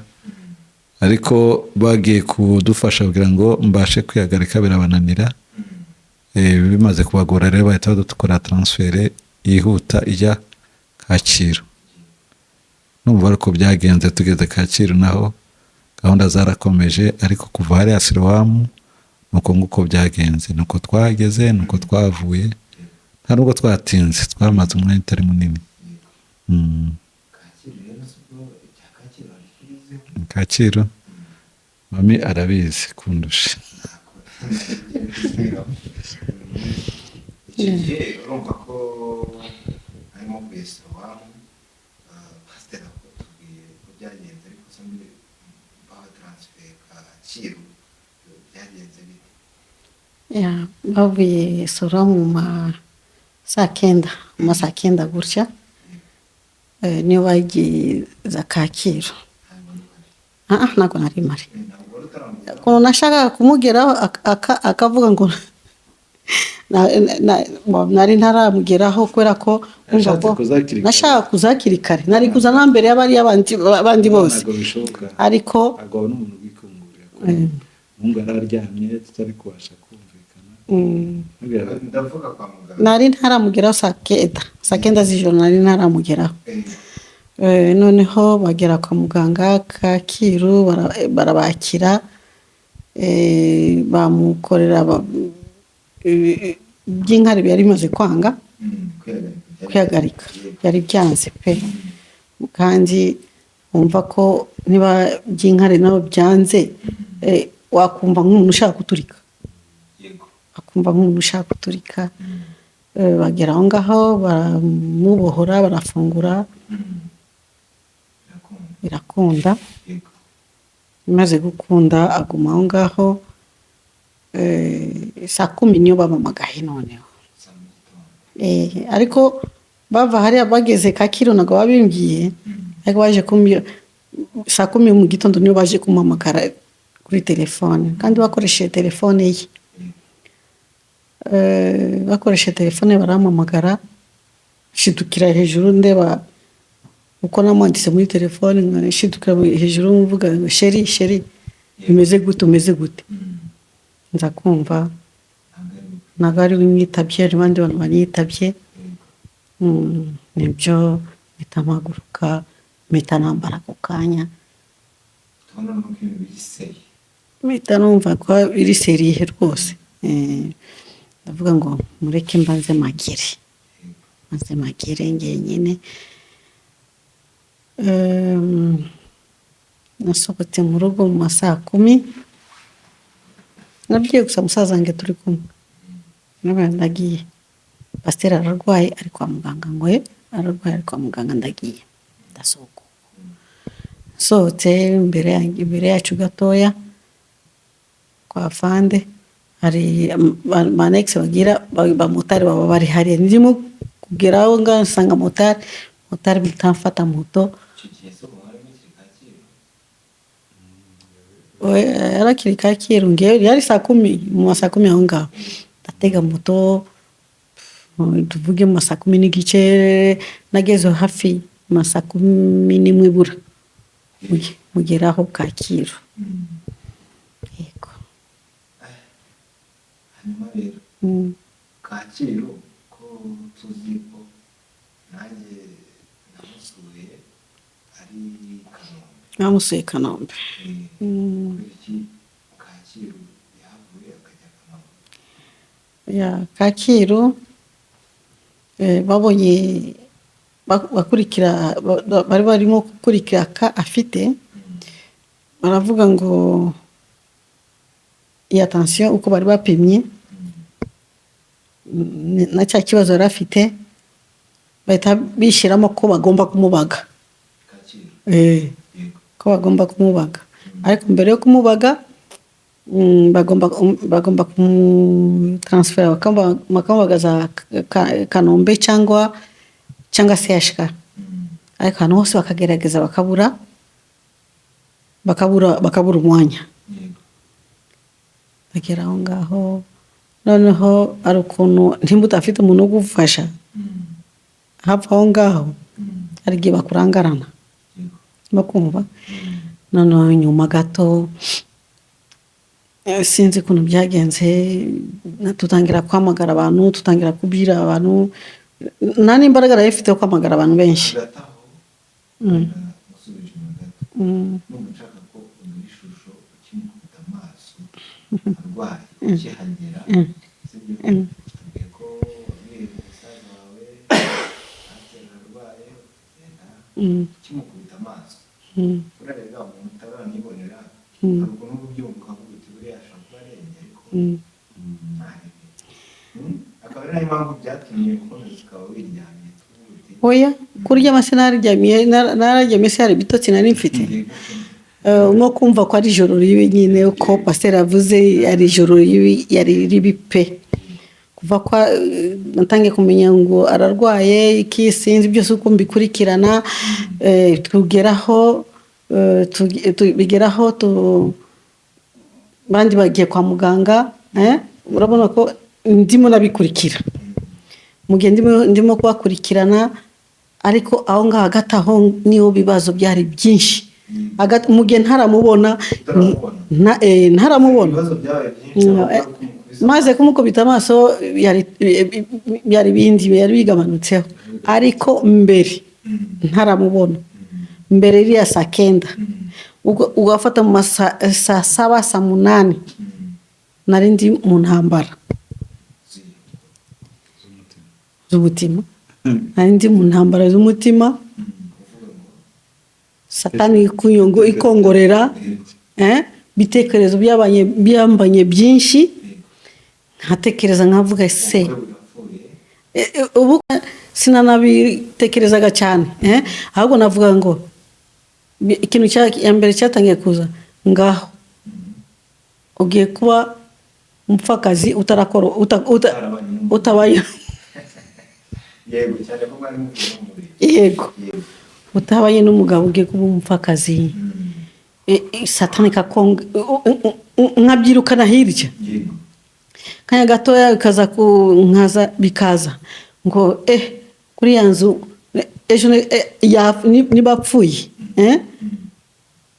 ariko bagiye kudufasha kugira ngo mbashe kwihagarika birabananira. Bimaze kubagora rero bahita badukora transfert yihuta ijya Kacyiru. Numva ariko byagenze. Tugeze Kacyiru naho gahunda zarakomeje, ariko kuva hariya Silowamu nuko nguko byagenze, nuko twahageze, nuko twavuye. Nta nubwo twatinze, twamaze umwanya utari munini. Kacyiru rero si ubwo icya Kacyiru hari? Kacyiru mami arabizi kundusha. Icyo gihe urumva ko harimo kuyisirowamu, pasiteri akutubwiye ko byagenze, ariko se muri babataransiferi Kacyiru byagenze bite? Ya, bavuye sora mu ma saa kenda, mu ma saa kenda gutya, niyo bageza Kacyiru. Ah, ntabwo nari mpari. Ntabwo wari utaramugera? Ukuntu nashakaga kumugeraho akavuga ngo nari ntaramugeraho kubera ko numva Yashatse ko kuza hakiri kare. Nashakaga kuza hakiri kare, nari kuza na mbere y'abariya bandi bose. Ntabwo bishoboka. Ariko ntabwo wabona umuntu wikungurira ko umuhungu yari aryamye tutari kubasha kumvikana. Ndavuga kwa muganga. Nari ntaramugeraho saa kenda, saa kenda z'ijoro nari ntaramugeraho. Noneho bagera kwa muganga Kacyiru, barabakira, bamukorera by'inkari byari bimaze kwanga. Kwihagarika. Kwihagarika byari byanze pe, kandi wumva ko niba by'inkari nabo byanze, wakumva nk'umuntu ushaka guturika. Akumva nk'umuntu ushaka guturika. Bagera aho ngaho baramubohora, barafungura. Birakunda. Birakunda. Imaze gukunda aguma aho ngaho. Saa kumi niyo bampamagaye noneho. Saa mu gitondo. Ariko bava hariya bageze Kacyiru ntabwo babimbwiye, ariko baje kumbwira saa kumi mu gitondo, niyo baje kumpamagara kuri telefone, kandi bakoresheje telefone ye. Bakoresheje telefone barampamagara, nshidukira hejuru ndeba uko namwanditse muri telefone, nshidukira hejuru mvuga ngo: "Chéri, chéri, bimeze gute? Umeze gute?" Nza kumva Ntabwo ari ntabwo ari we mwitabye, hari abandi bantu banyitabye. Nibyo mpita mpaguruka, mpita nambara ako kanya. Tubona nuko ibintu bigiseye. Mpita numva ko biri sérieux rwose. Ndavuga ngo mureke mbanze magere, mbanze magere njyenyine. Nasohotse mu rugo mu ma saa kumi, nabwiye gusa musaza wanjye turi kumwe. Nawe ndagiye, pasiteri ararwaye ari kwa muganga, ngo ye ararwaye ari kwa muganga, ndagiye. Ndasohoka, nsohotse imbere yacu gatoya kwa fande hari annexe bagira bamotari baba bari hariya. Ndimo kugeraho ngaho nsanga motari, motari mpita mfata moto. Icyo gihe se ubu mwari mukiri Kacyiru? Yarakiri Kacyiru, ngewe yari saa kumi, mu ma saa kumi aho ngaho ndatega moto, tuvuge mu ma saa kumi n'igice nageze hafi mu ma saa kumi n'imwe ibura mugeraho Kacyiru, yego. Hanyuma rero Kacyiru ko tuzi ko nanjye namusuye ari Kanombe. Namusuye Kanombe. Kubera iki Kacyiru yahavuye akajya Kanombe? Ya Kacyiru, babonye bakurikira bari barimo gukurikira ka afite, baravuga ngo iyi attention uko bari bapimye na cya kibazo yari afite. Bahita bishyiramo ko bagomba kumubaga. Kacyiru. Eh, Yego. ko bagomba kumubaga, ariko mbere yo kumubaga bagomba kumutaransifera, bakamubaga za Kanombe cyangwa CHK, ariko ahantu hose bakagerageza bakabura umwanya. Yego. Bagera aho ngaho, noneho hari ukuntu ntimba udafite umuntu wo kugufasha hafi aho ngaho, hari igihe bakurangarana. Yego. Bakumva noneho nyuma gato, sinzi ukuntu byagenze, tutangira guhamagara abantu, tutangira kubwira abantu. Nta n'imbaraga nari mfite yo guhamagara abantu benshi. Hagati aho, gusubira inyuma gato, numva nshaka ko uduha ishusho ukimukubita amaso arwaye, ukihagera, sibyo? Tubwiye ko wabwiye umusaza wawe pasiteri ararwaye, ugenda ukimukubita amaso, urareba umuntu utaranibonera, hari ukuntu uba ubyumva ukavuga uti buriya ashobora kuba arembye, ariko ntarebe. Akaba ari nayo mpamvu byatumye ukomeza ukaba wiryamiye, tuvuga uti Oya, kuryama sinaryamiye, nararyamye se hari ibitotsi nari mfite? Nko kumva ko ari ijoro ribi nyine, uko pasiteri avuze, ari ijoro ribi, yari ribi pe. Kuva kwa natangiye kumenya ngo ararwaye iki, sinzi byose uko mbikurikirana, tugeraho bigeraho bandi bagiye kwa muganga, urabona ko ndimo nabikurikira mu gihe ndimo kubakurikirana, ariko aho ngaho hagati aho niho bibazo byari byinshi. Mu gihe ntaramubona. Utaramubona. Ntaramubona. Ibibazo byabaye byinshi ahubwo ari ukumukubise Maze kumukubita amaso byari ibindi, byari bigabanutseho, ariko mbere ntaramubona, mbere iriya saa 9, ugafata mu saa 7, saa 8, nari ndi mu ntambara z'umutima, nari ndi mu ntambara z'umutima. Satani ikongorera ibitekerezo byambanye byinshi, nkatekereza nkavuga se Ubukwe burapfuye. Ubu sinanabitekerezaga cyane, ahubwo navuga ngo ikintu ya mbere cyatangiye kuza ngaho, ugiye kuba umupfakazi utarakora Utarabanye n'umugabo. Utabaye. Yego, cyane ko mwari muvuye no mu murenge. Yego. Yego. Utabaye n'umugabo, ugiye kuba umupfakazi. Satani kakonga nkabyirukana hirya. Yego. Kanya gatoya bikaza ku nkaza, bikaza ngo kuri ya nzu ejo niba apfuye,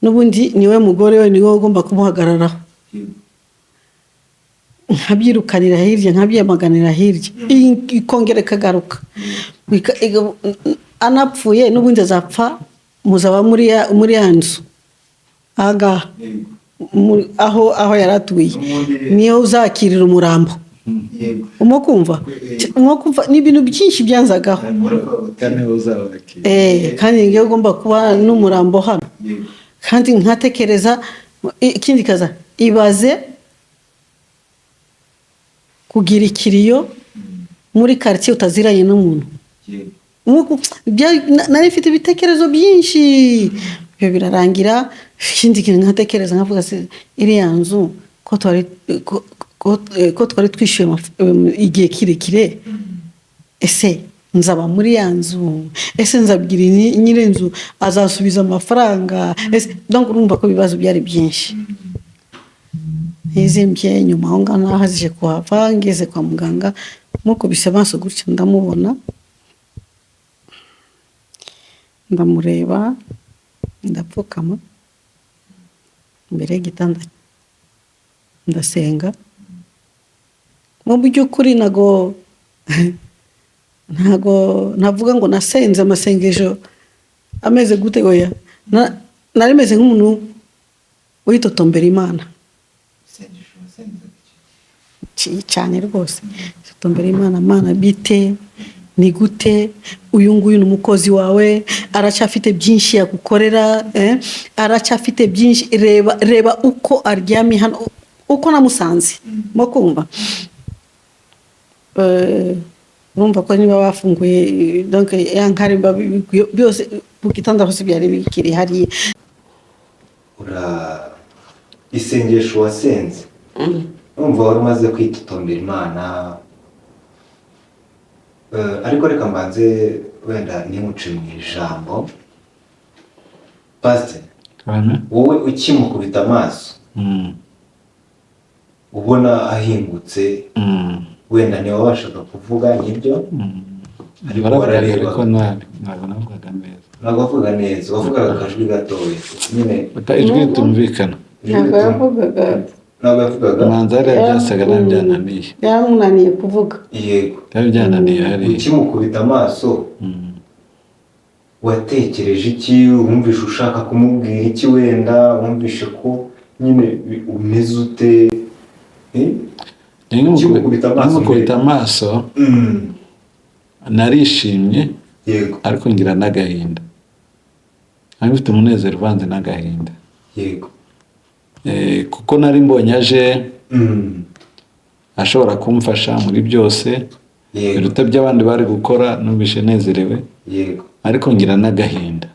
n'ubundi niwe mugore we, niwe ugomba kumuhagararaho. Yego. Nkabyirukanira hirya, nkabyamaganira hirya, iyi ikongera ikagaruka. Anapfuye n'ubundi azapfa, muzaba muri ya nzu ahangaha. Yego. Aho yari atuye. N'ubundi- Niyo uzakirira umurambo. Yego. Umwo kumva ni ibintu byinshi byanzagaho. Kandi uzabakira. Kandi ngewe ugomba kuba n'umurambo hano. Yego. Kandi nkatekereza ikindi kaza, ibaze kugira ikiriyo muri karitsiye utaziranye n'umuntu. Yego. Nari mfite ibitekerezo byinshi, ibyo birarangira. Ikindi kintu nkatekereza nkavuga se iriya nzu ko twari twishyuye igihe kirekire, ese nzaba muri ya nzu? Ese nzabwira nyir'inzu azasubiza amafaranga? Ese donc urumva ko ibibazo byari byinshi. Ntizimbye nyuma aho ngaho nahazije kuhava, ngeze kwa muganga mukubise amaso gutya ndamubona, ndamureba, ndapfukama imbere y'igitanda, ndasenga. Mu by'ukuri ntago navuga ngo nasenze amasengesho ameze gute, oya. Nari meze nk'umuntu witotombera Imana. Isengesho wasenzaga iki? Cyane rwose, totombera Imana: Mana, bite? Ni gute? Uyu nguyu ni umukozi wawe, aracyafite byinshi yagukorera, aracyafite byinshi. Reba, reba uko aryamye hano, uko namusanze mo kumva. Urumva ko niba bafunguye, donc ya nkari byose ku gitanda hose byari bikiri hariya. Ura isengesho wasenze, numva wari umaze kwitotombera Imana. Ariko reka mbanze wenda ntimuce mu ijambo, pasiteri. Karame. Wowe ukimukubita amaso, ubona ahingutse, wenda ntiwabashaga kuvuga, nibyo? Ariko Waravugaga, wararebaga. ariko nabi, ntabwo navugaga neza. Ntabwo wavuga neza, wavugaga akajwi gatoya nyine. Ijwi ritumvikana. Ijwi Ntabwo yavugaga. Ntabwo yavugaga. Manza hariya byasaga nabi, byananiye. Byamunaniye kuvuga. Yego. Byari byananiye hariya. Ukimukubita amaso, watekereje iki? Wumvishe ushaka kumubwira iki? Wenda wumvishe ko nyine umeze ute? Eh? Ukimukubita amaso. Nkimukubita amaso, narishimye, ariko ngira n'agahinda. Nari mfite umunezero uvanze n'agahinda. Kuko nari mbonye aje ashobora kumfasha muri byose biruta by'abandi bari gukora. Numvise nezerewe, ariko ngira n'agahinda.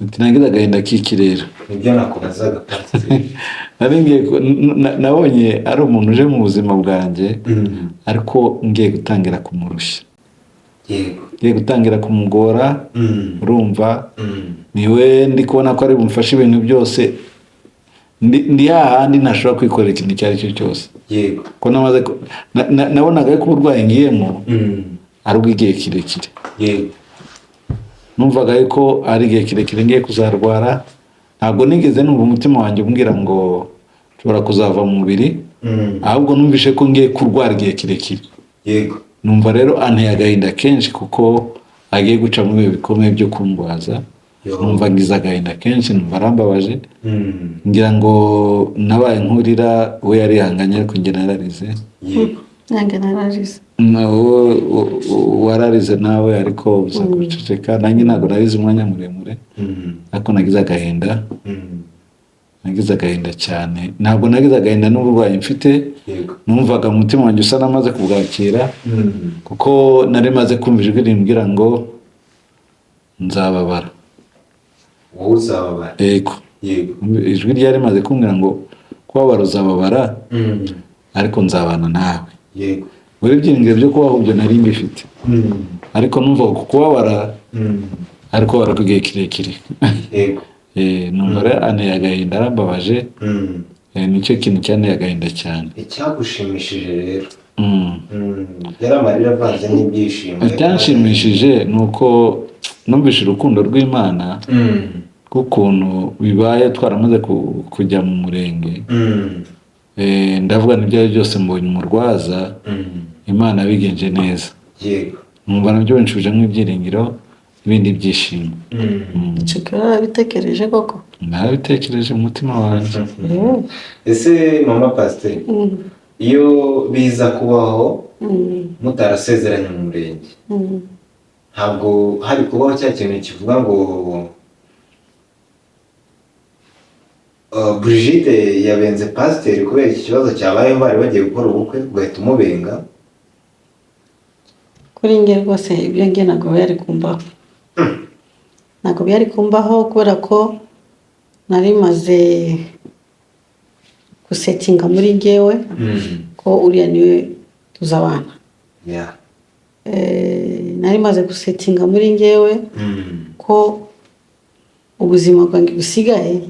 Ati nagize agahinda k'iki rero? Nibyo nakubazaga, pasiteri. Nari ngiye nabonye ari umuntu uje mu buzima bwanjye, ariko ngiye gutangira kumurushya, ngiye gutangira kumugora. Urumva, niwe ndi kubona ko ari bumfashe ibintu byose. Ndi hahandi ntashobora kwikorera ikintu icyo ari cyo cyose, ko namaze nabonaga ko uburwayi ngiyemo ari ubw'igihe kirekire. Numvaga yuko ari igihe kirekire ngiye kuzarwara. Ntabwo nigeze numva umutima wanjye umbwira ngo nshobora kuzava mu mubiri, ahubwo numvishe ko ngiye kurwara igihe kirekire. Numva rero anteye agahinda kenshi kuko agiye guca mu bihe bikomeye byo kundwaza. Numva ngize agahinda kenshi, numva arambabaje. Ngira ngo nabaye nkurira, we yarihanganye, ariko njye nararize. Nanjye nararize. Nawe wararize nawe, ariko uza guceceka. Nanjye ntabwo narize umwanya muremure, ariko nagize agahinda. Nagize agahinda cyane. Ntabwo nagize agahinda n'uburwayi mfite. Numvaga umutima wanjye usa n'amaze kubwakira, kuko nari maze kumva ijwi rimbwira ngo nzababara. Wowe uzababara? Yego. Ijwi ryari rimaze kumbwira ngo kubabara uzababara, ariko nzabana nawe. Buri byiringiro byo kubaho ibyo nari mbifite, ariko numvaga ku kubabara, ariko kubabara kw'igihe kirekire. Numva rero anteye agahinda, arambabaje. Nicyo kintu cyanteye agahinda cyane. Icyagushimishije rero? Yari amarira avanze n'ibyishimo. Icyanshimishije ni uko numvise urukundo rw'Imana, rw'ukuntu bibaye twaramaze kujya mu murenge. Ndavuga n'ibyo ari byose, mbonye umurwaza, Imana yabigenje neza. Numva nabyo binshubijemo ibyiringiro n'ibindi byishimo. Icyo gihe warabitekereje koko? Narabitekereje mu mutima wanjye. Ese mama pasiteri, iyo biza kubaho mutarasezeranye mu murenge, ntabwo hari kubaho cya kintu kivuga ngo Brigitte yabenze pasiteri kubera iki kibazo cyabayeho, bari bagiye gukora ubukwe ugahita umubenga? Kuri njye rwose ibyo njye ntabwo byari kumbaho, ntabwo byari kumbaho, kubera ko nari maze gusetinga muri njyewe ko uriya niwe tuzabana. Nari maze gusetinga muri njyewe ko ubuzima bwanjye busigaye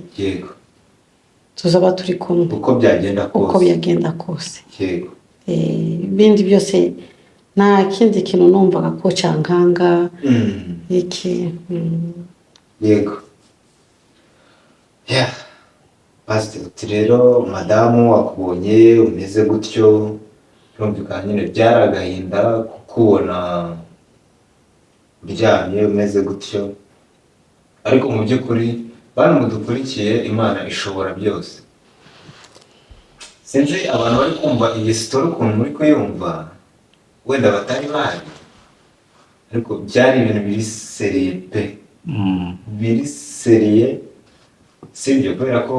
tuzaba turi kumwe. Uko byagenda Uko kose. byagenda kose. Ibindi byose, nta kindi kintu numvaga ko cyankanga iki. Yego, yeah. Pasiteri, uti rero madamu akubonye umeze gutyo, birumvikana nyine byari agahinda kukubona uryamye umeze gutyo, ariko mu by'ukuri, bantu mudukurikiye, Imana ishobora byose. Sinzi abantu bari kumva iyi sitori ukuntu muri kuyumva, wenda batari bahari, ariko byari ibintu biri sérieux pe. Biri sérieux, sibyo? Kubera ko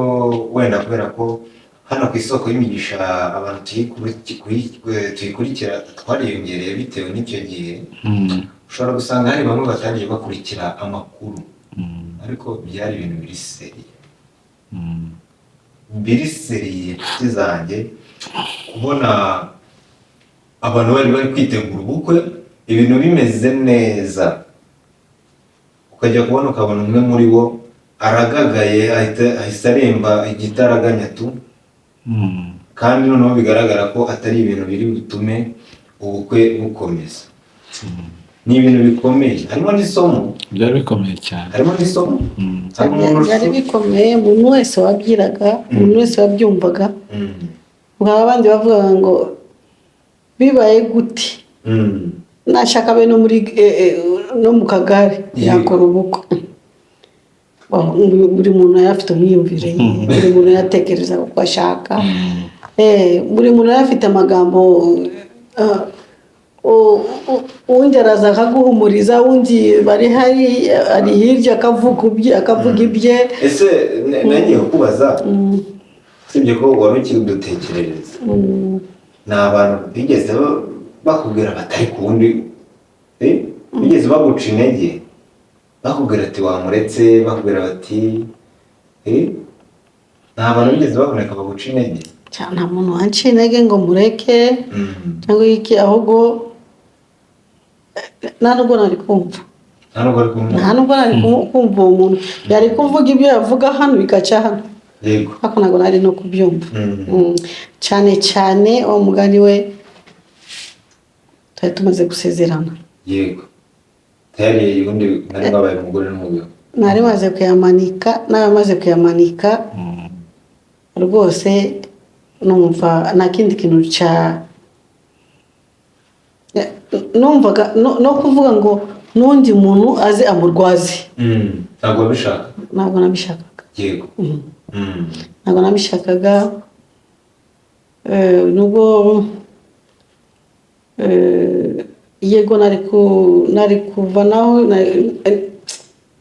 wenda kubera ko Hano ku Isoko y'Imigisha abantu tuyikurikira twariyongereye bitewe n'icyo gihe. Ushobora gusanga hari bamwe batangiye bakurikira amakuru, ariko byari ibintu biri sérieux, biri sérieux, inshuti zanjye, kubona abantu bari bari kwitegura ubukwe, ibintu bimeze neza, ukajya kubona ukabona umwe muri bo aragagaye, ahise aremba igitaraganya tu, kandi noneho bigaragara ko atari ibintu biri butume ubukwe bukomeza. Ni ibintu bikomeye, harimo n'isomo. Byari bikomeye cyane. Harimo n'isomo. Hari umuntu Byari bikomeye, umuntu wese wabyiraga, umuntu wese wabyumvaga, hari abandi bavugaga ngo bibaye gute, nashaka abe no muri no mu kagare yakora ubukwe. Buri muntu yari afite umwiyumvire ye, buri muntu yatekereza uko ashaka. Buri muntu yari afite amagambo, uwundi araza akaguhumuriza, uwundi bari hari ari hirya akavuga ibye. Ese nagiye kukubaza, usibye ko wari ukidutekerereza, ni abantu bigeze bakubwira batari ku wundi, bigeze baguca intege, bakubwira ati wamuretse, bakubwira bati nta bantu bigeze baboneka baguca intege? Cyane, nta muntu wanciye intege ngo mureke cyangwa iki, ahubwo nta nubwo nari kumva. Nta nubwo ari kumwe. Nta nubwo nari kumva uwo muntu yari kuvuga ibyo yavuga hano bigaca hano, ariko ntabwo nari no kubyumva. Cyane cyane uwo mugani we twari tumaze gusezerana. Yego, tayari ubundi nari mwabaye umugore n'umugabo. Nari maze kuyamanika, nawe maze kuyamanika rwose, numva nta kindi kintu cya numvaga no kuvuga ngo n'undi muntu aze amurwaze. Ntabwo wabishaka. Ntabwo nabishakaga. Ntabwo nabishakaga. Nubwo yego nari kuva naho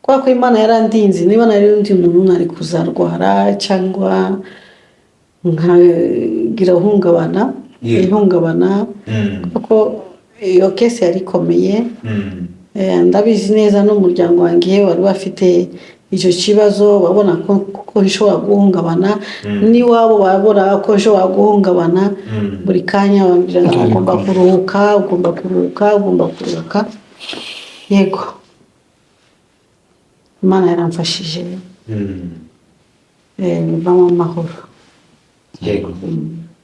kubera ko Imana yarandinze, niba nari undi muntu nari kuzarwara cyangwa nkagira ihungabana, ihungabana, kuko iyo case yari ikomeye. Ndabizi neza n'umuryango wanjye wari bafite icyo kibazo, babona ko nshobora guhungabana, n'iwabo babona ko nshobora guhungabana. Buri kanya bambwira ngo ugomba kuruhuka, ugomba kuruhuka, ugomba kuruhuka. Yego, Imana yaramfashije, mvamo amahoro. Yego,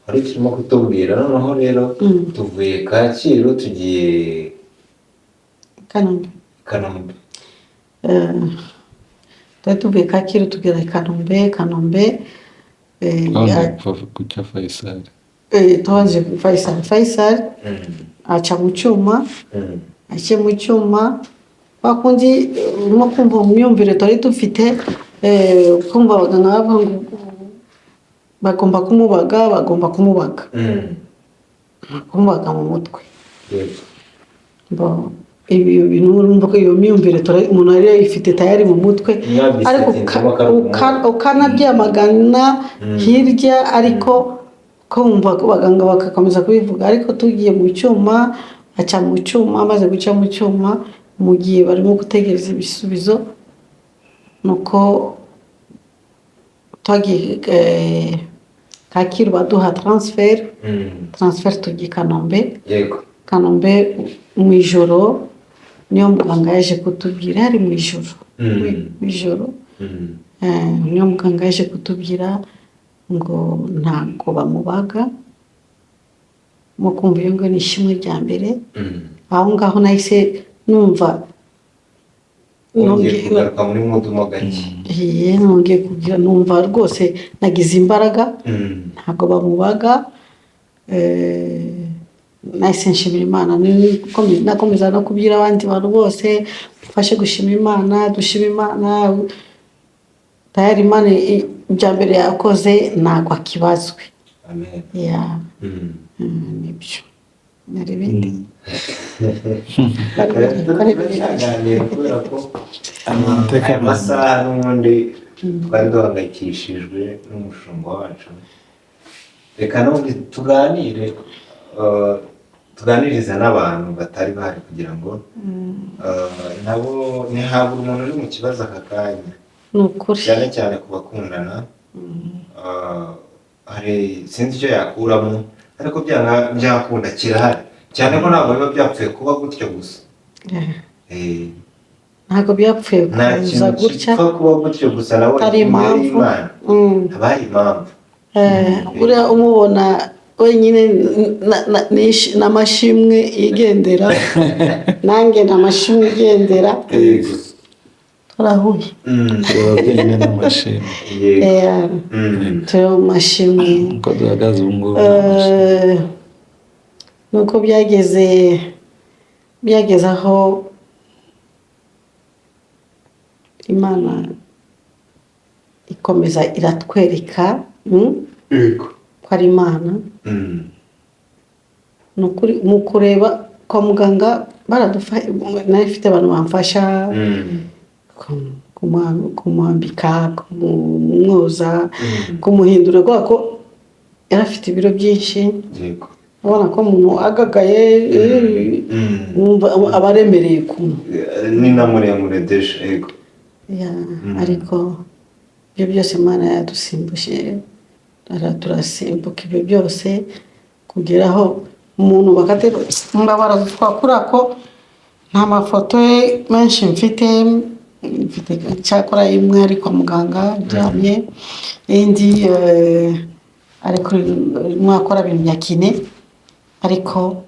wari ukirimo kutubwira noneho rero, tuvuye Kacyiru tugiye Kanombe. Kanombe. Twari tuvuye Kacyiru tugera i Kanombe. Kanombe Twabanje guca Faisal. Twabanje Faisal. Faisal aca mu cyuma. Aciye mu cyuma, kwa kundi urimo kumva mu myumvire twari dufite, kumva abaganga bavuga ngo bagomba kumubaga, bagomba kumubaga, kumubaga mu mutwe. Bo, ibi bintu urumva ko iyo myumvire umuntu yari yayifite tayari mu mutwe, Mwabisetinzemo ariko ko ari ukumubaga. ukanabyamagana hirya, ariko kumva abaganga bagakomeza kubivuga. Ariko tugiye mu cyuma, aca mu cyuma, amaze guca mu cyuma, mu gihe barimo gutegereza ibisubizo, nuko twagiye Kacyiru baduha transfert. Transfert tujya i Kanombe. Kanombe mu ijoro niyo muganga yaje kutubwira, yari mu ijoro, mu ijoro. Niyo muganga yaje kutubwira ngo ntabwo bamubaga. Mu kumva iyo ngo ni ishimwe rya mbere. Aho ngaho nahise numva Wongeye kugaruka muri mood mo gake. Nongeye kugira, numva rwose nagize imbaraga. Ntabwo bamubaga. Nahise nshimira Imana. Nakomeza no kubwira abandi bantu bose, mfashe gushima Imana, dushima Imana. Tayari Imana ibya mbere yakoze ntabwo akibazwe. Amen. Ya. Nibyo nari ibindi. Turacyaganira kubera ko Amateka. Aya masaha n'ubundi twari duhangayikishijwe n'umushumba wacu. Reka n'ubundi tuganire, tuganirize n'abantu batari bahari kugira ngo nabo ntihabura umuntu uri mu kibazo aka kanya, Ni ukuri. cyane cyane ku bakundana. Hari sinzi icyo yakuramo, ariko byanga byakunda kirahari, cyane ko ntabwo biba byapfuye kuba gutyo gusa. Ntabwo byapfuye Nta kuza kintu gutya gipfa kuba gutyo gusa, nabonye hari imbere impamvu. y'Imana haba hari impamvu. Uriya umubona wenyine n'amashimwe yigendera, nanjye ni amashimwe igendera. Turahuye. Tureba byonyine n'amashimwe. Yego. Turi mu mashimwe. Uko duhagaze ubu ngubu ni amashimwe. Nuko byageze aho Imana ikomeza iratwereka ko ari Imana. Ni ukuri, mu kureba kwa muganga baradufasha, nari mfite abantu bamfasha kumwambika, kumwoza, kumuhindura, kubera ko yari afite ibiro byinshi. Ubona ko umuntu agagaye, wumva aba aremereye ukuntu. Ni na muremure déjà, yego. Ya, ariko ibyo byose Imana yadusimbuje, turasimbuka ibyo byose kugeraho umuntu bakatera mbabara twakura ko nta mafoto ye menshi mfite. Mfite cyakora imwe ari kwa muganga aryamye, indi ariko arimo akora ibintu bya kiné, ariko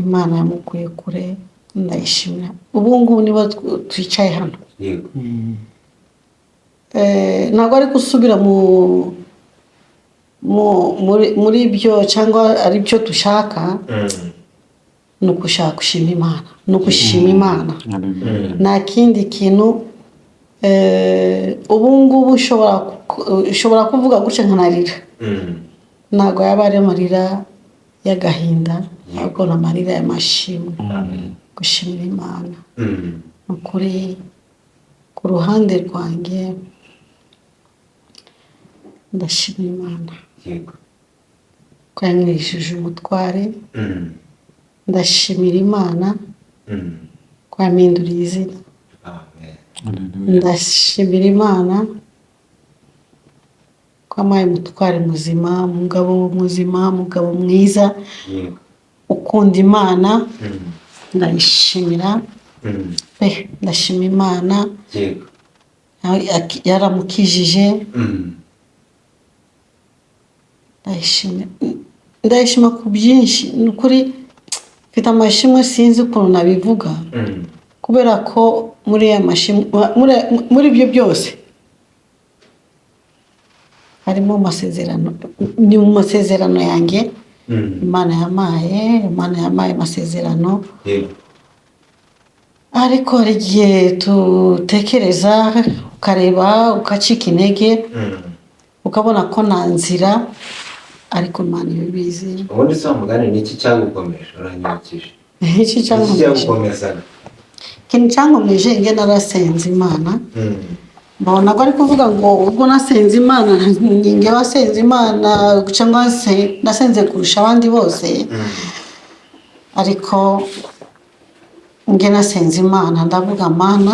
Imana yamukuye kure, ndayishimira. Ubu ngubu niba twicaye hano, ntabwo ari gusubira mu muri byo cyangwa ari byo dushaka. Ni ugushaka gushima Imana, ni ugushima Imana, nta kindi kintu. Ubu ngubu ushobora kuvuga gutya nkanarira. Ntabwo yaba ari amarira y'agahinda, ahubwo ni amarira y'amashimwe, gushimira Imana. Ni ukuri, ku ruhande rwanjye ndashima Imana ko yamwishyuje umutware. Ndashimira Imana ko yampinduriye izina. Amen. Ndashimira Imana ko yampaye umutware muzima, umugabo muzima, umugabo mwiza ukunda Imana. Ndayishimira pe, ndashima Imana. Yaramukijije. Ndayishimira, ndayishima ku byinshi. Ni ukuri mfite amashimwe, sinzi ukuntu nabivuga, kubera ko muri aya mashimwe, muri ibyo byose harimo amasezerano, ni mu masezerano yanjye. Imana yampaye, Imana yampaye amasezerano. Ariko hari igihe tutekereza, ukareba, ugacika intege, ukabona ko nta nzira, ariko Imana ibibizi. Ubundi se wa mugani, ni iki cyagukomeje? Uranyibukije. Iki Ni iki cyankomeje? cyagukomezaga? Ikintu cyankomeje, njye narasenze Imana. Mbona ko ari kuvuga ngo ubwo nasenze Imana, njye wasenze Imana cyangwa se nasenze kurusha abandi bose, ariko njye nasenze Imana, ndavuga: "Mana,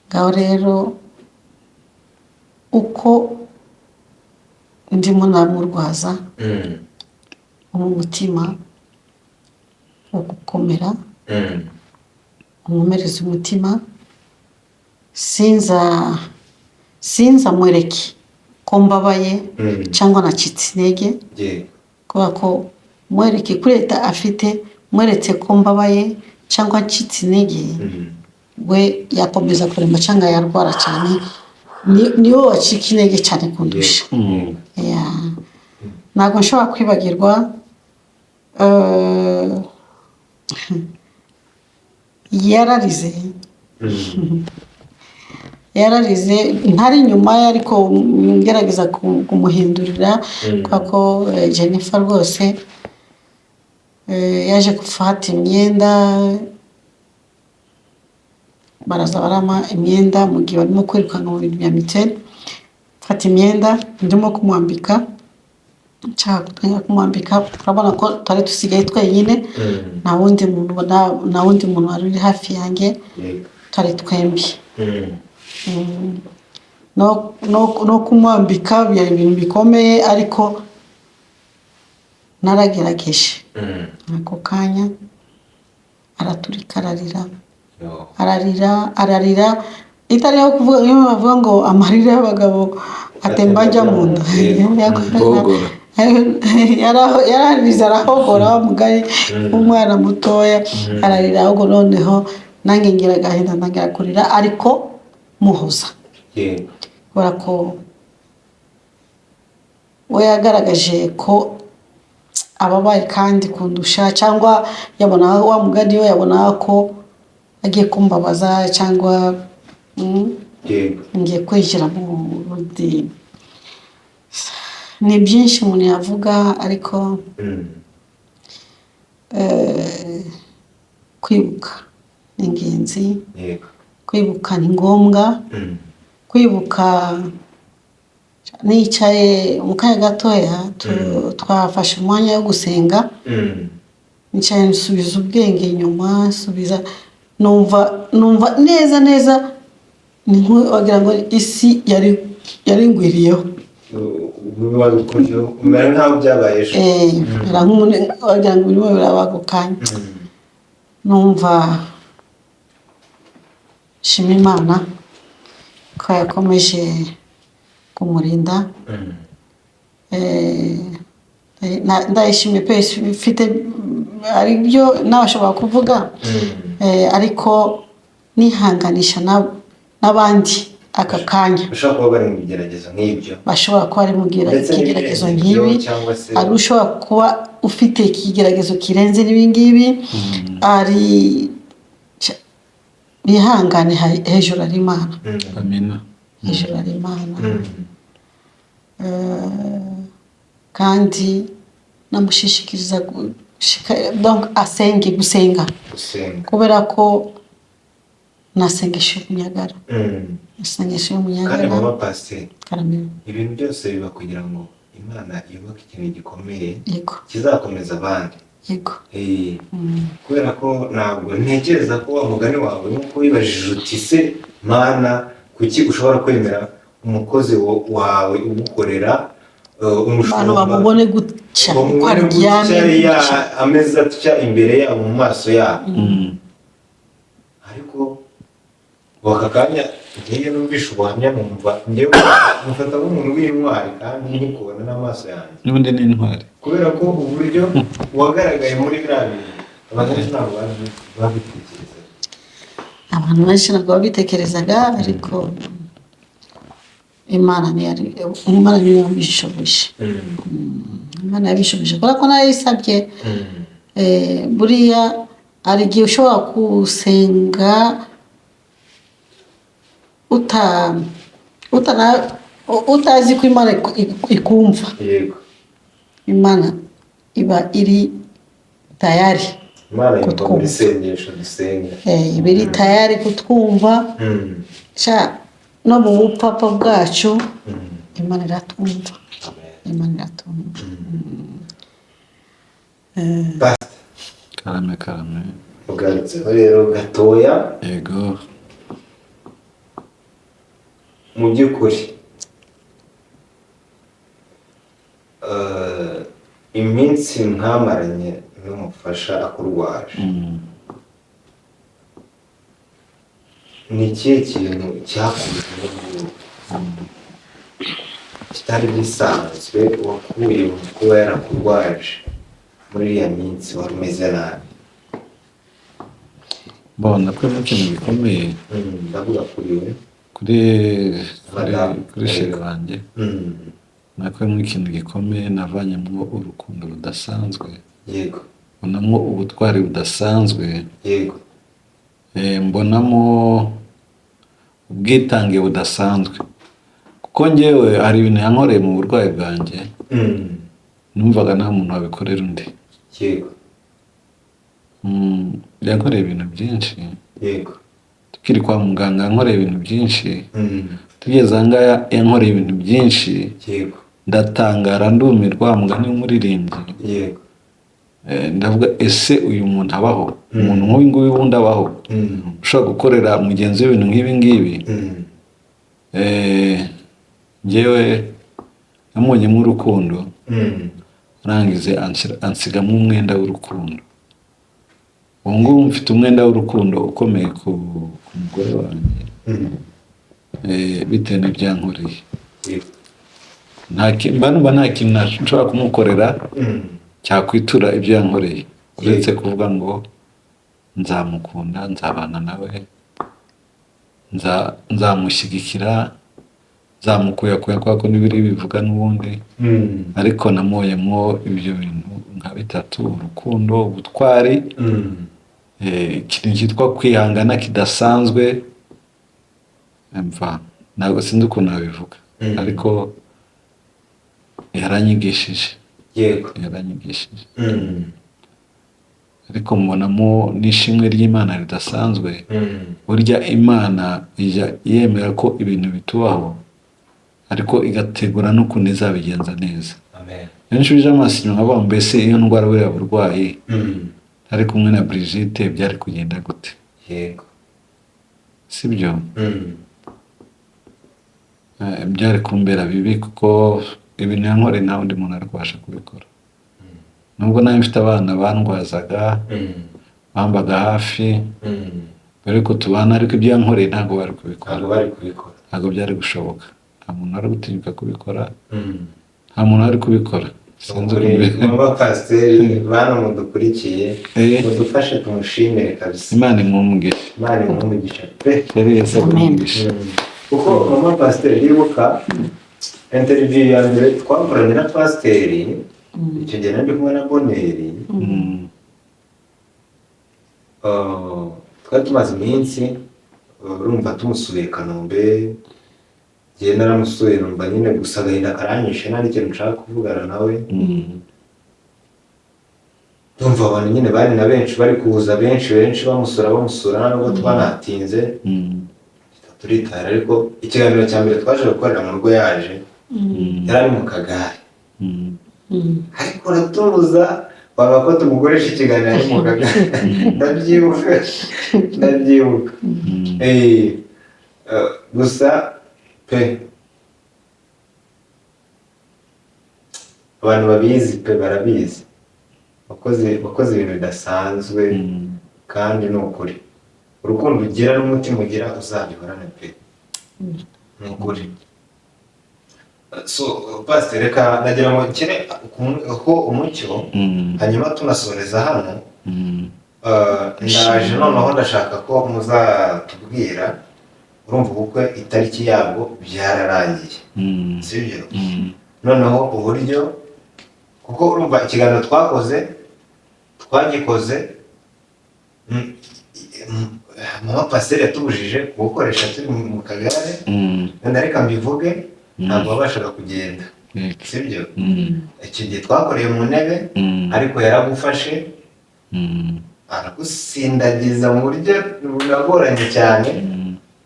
ngaho rero uko ndimo ndamurwaza mu mutima wo gukomera, unkomereze umutima, sinza mwereke ko mbabaye cyangwa nacitse intege, kubera ko mwereke kuri leta afite, mweretse ko mbabaye cyangwa ncitse intege, we yakomeza kuremba cyangwa yarwara cyane. Niwe wacika intege cyane kundusha." Yeah. Ntabwo nshobora kwibagirwa, yararize, yararize ntari inyuma ye, ariko ngerageza kumuhindurira, kubera ko Jennifer rwose yaje gufata imyenda, baraza barampa imyenda mu gihe barimo kwirukanka mu bintu bya mituweli. Mfata imyenda ndimo kumwambika, nshaka gutangira kumwambika. Urabona ko twari dusigaye twenyine, nta wundi muntu wari uri hafi yanjye, twari twembi. No kumwambika byari ibintu bikomeye, ariko naragerageje. Ako kanya araturika, ararira, ararira, ararira. Itariho kuvuga, iyo bavuga ngo amarira y'abagabo atemba ajya mu nda. Guhogora. Yararize, arahogora, wa mugari w'umwana mutoya, ararira. Ahubwo noneho nanjye ngira agahinda, ntangira kurira, ariko muhoza, kubera ko we yagaragaje ko ababaye kandi kundusha, cyangwa yabona wa mugani we yabona ko agiye kumbabaza, cyangwa ngiye kwinjira mu bundi. Ni byinshi umuntu yavuga, ariko kwibuka ni ingenzi, kwibuka ni ngombwa. Kwibuka, nicaye mu kanya gatoya, twafashe umwanya wo gusenga, nicaye nsubiza ubwenge inyuma, nsubiza, numva neza neza ni wagira ngo isi yari ngwiriyeho. Umera nk'aho byabaye ejo. Mera nk'umuntu wagira ngo birimo biraba ako kanya. Numva nshima Imana ko yakomeje kumurinda. Ndayishimiye pe. Mfite ari byo nawe ashobora kuvuga, ariko nihanganisha n'abandi aka kanya bashobora kuba bari mu bigeragezo nk'ibyo, bashobora kuba ari mu ndetse kigeragezo n'ibirenze ibyo, nk'ibi, cyangwa se ari ushobora kuba ufite ikigeragezo kirenze n'ibingibi, ari bihangane, hejuru ari Imana. Amina. Hejuru ari Imana. Kandi namushishikariza donc asenge, gusenga, gusenga, kubera ko nasengesho y'umunyagara, nasengesho Kandi y'umunyagara. Mama pasiteri, Karame. ibintu byose biba kugira ngo Imana yubake ikintu gikomeye kizakomeza abandi. Kubera ko ntabwo ntekereza ko wa mugani wawe, nk'uko wibajije uti: "Se Mana, kuki ushobora kwemera umukozi wawe ugukorera, umushumba, abantu bamubone gutya, uko bamubone gutya, aryamye gutya." Ameze atya imbere yabo, mu maso yabo? Ariko ubu aka kanya ngiye numvishe ubuhamya, numva njyewe mufata nk'umuntu w'intwari, kandi nkikubona n'amaso yanjye. N'ubundi ni intwari. Kubera ko uburyo wagaragaye muri biriya bintu, abantu benshi ntabwo babitekerezaga. Abantu benshi ntabwo babitekerezaga, ariko Imana Imana niyo yabishoboje. Imana yabishoboje kubera ko narayisabye. Buriya hari igihe ushobora gusenga utazi ko Imana ikumva. Imana iba iri tayari Imana yumva kutwumva. Buri sengesho dusenga. Iba iri tayari kutwumva. Sha, no mu bupfapfa bwacu, Imana iratwumva. Amen. Imana iratwumva. Pastor, Karame, karame. ugarutseho rero gatoya. Yego. Mu by'ukuri, iminsi mwamaranye n'umufasha akurwaje, ni ikihe kintu cyakuyeho kitari gisanzwe wakuye mu kuba yarakurwaje muri iriya minsi wari umeze nabi? Mbona ko ari ikintu gikomeye. Ndavuga kuri we. Kuri Madamu. kuri chéri wanjye, nakuyemo ikintu gikomeye, navanyemo urukundo rudasanzwe, mbonamo ubutwari budasanzwe, mbonamo ubwitange budasanzwe, kuko njyewe hari ibintu yankoreye mu burwayi bwanjye numvaga nta muntu wabikorera undi. Yankoreye ibintu byinshi. Tukiri kwa muganga yankoreye ibintu byinshi. Tugeze aha ngaha yankoreye ibintu byinshi. Ndatangara, ndumirwa, mugani w'umuririmbyi. Ndavuga, ese uyu muntu abaho? Umuntu nk'uyu nguyu ubundi abaho, ushobora gukorera mugenzi we ibintu nk'ibi ngibi? Njyewe namubonyemo urukundo, arangize ansigamo umwenda w'urukundo. Ubu ngubu mfite umwenda w'urukundo ukomeye ku mugore wanjye, bitewe n'ibyankoreye. Mba numva nta kintu nshobora kumukorera cyakwitura ibyo yankoreye, uretse kuvuga ngo nzamukunda, nzabana nawe, nzamushyigikira, nzamukuyakuya, kubera ko n'ibiri bivuga n'ubundi. Ariko namubonyemo ibyo bintu nka bitatu: urukundo, ubutwari, ikintu cyitwa kwihangana kidasanzwe. Mva ntabwo sinzi ukuntu nabivuga, ariko yaranyigishije. Yaranyigishije. Ariko mbonamo n'ishimwe ry'Imana ridasanzwe. Burya Imana ijya yemera ko ibintu bitubaho, ariko igategura n'ukuntu izabigenza neza. Amen. Iyo nshubije amaso inyuma nkavuga ngo mbese iyo ndwara, buriya burwayi, ari kumwe na Brigitte byari kugenda gute? Sibyo? Byari kumbera bibi, kuko ibintu yankoreye nta wundi muntu ari kubasha kubikora, nubwo nawe mfite abana bandwazaga, bambaga hafi mbere yuko tubana, ariko ibyo yankoreye ntabwo bari kubikora. Ntabwo bari kubikora. Ntabwo byari gushoboka. Nta muntu wari gutinyuka kubikora, nta muntu wari kubikora. Sinzi Ukuri, ukuntu. Mama pasiteri, bana mudukurikiye, mudufashe tumushimire kabisa. Imana imwumvishe. Imana imuhe umugisha pe. Yari Yesu Amen. akumvishe. Kuko mama pasiteri, yibuka interview ya mbere twakoranye na pasiteri, icyo gihe nari kumwe na Boneri. Twari tumaze iminsi, urumva, tumusuye Kanombe. Njyewe naramusuye, numva nyine gusa agahinda karanyishe, nta n'ikintu nshaka kuvugana nawe. Ndumva abantu nyine bari na benshi, bari kuza benshi benshi, bamusura bamusura, nubwo twanatinze turitara. Ariko ikiganiro cya mbere twaje gukorera mu rugo, yaje yari ari mu kagare, ariko uratuza wanga ko tumukoresha ikiganiro ari mu kagare. Ndabyibuka, ndabyibuka. Gusa pe, abantu babizi pe, barabizi, wakoze ibintu bidasanzwe. Kandi ni ukuri, urukundo ugira n'umutima ugira uzabihorane pe, ni ukuri. So pasiteri, reka nagira ngo nshyire ho umucyo, hanyuma tunasoreza hano. Ndaje noneho ndashaka ko muzatubwira, urumva, ubukwe itariki yabwo byararangiye, sibyo? Noneho uburyo, kuko urumva ikiganiro twakoze twagikoze, mama pasiteri yatubujije kuwukoresha turi mu kagare. Wenda reka mbivuge, ntabwo wabashaga kugenda, sibyo? Icyo gihe twakoreye mu ntebe, ariko yaragufashe, aragusindagiza mu buryo bunagoranye cyane,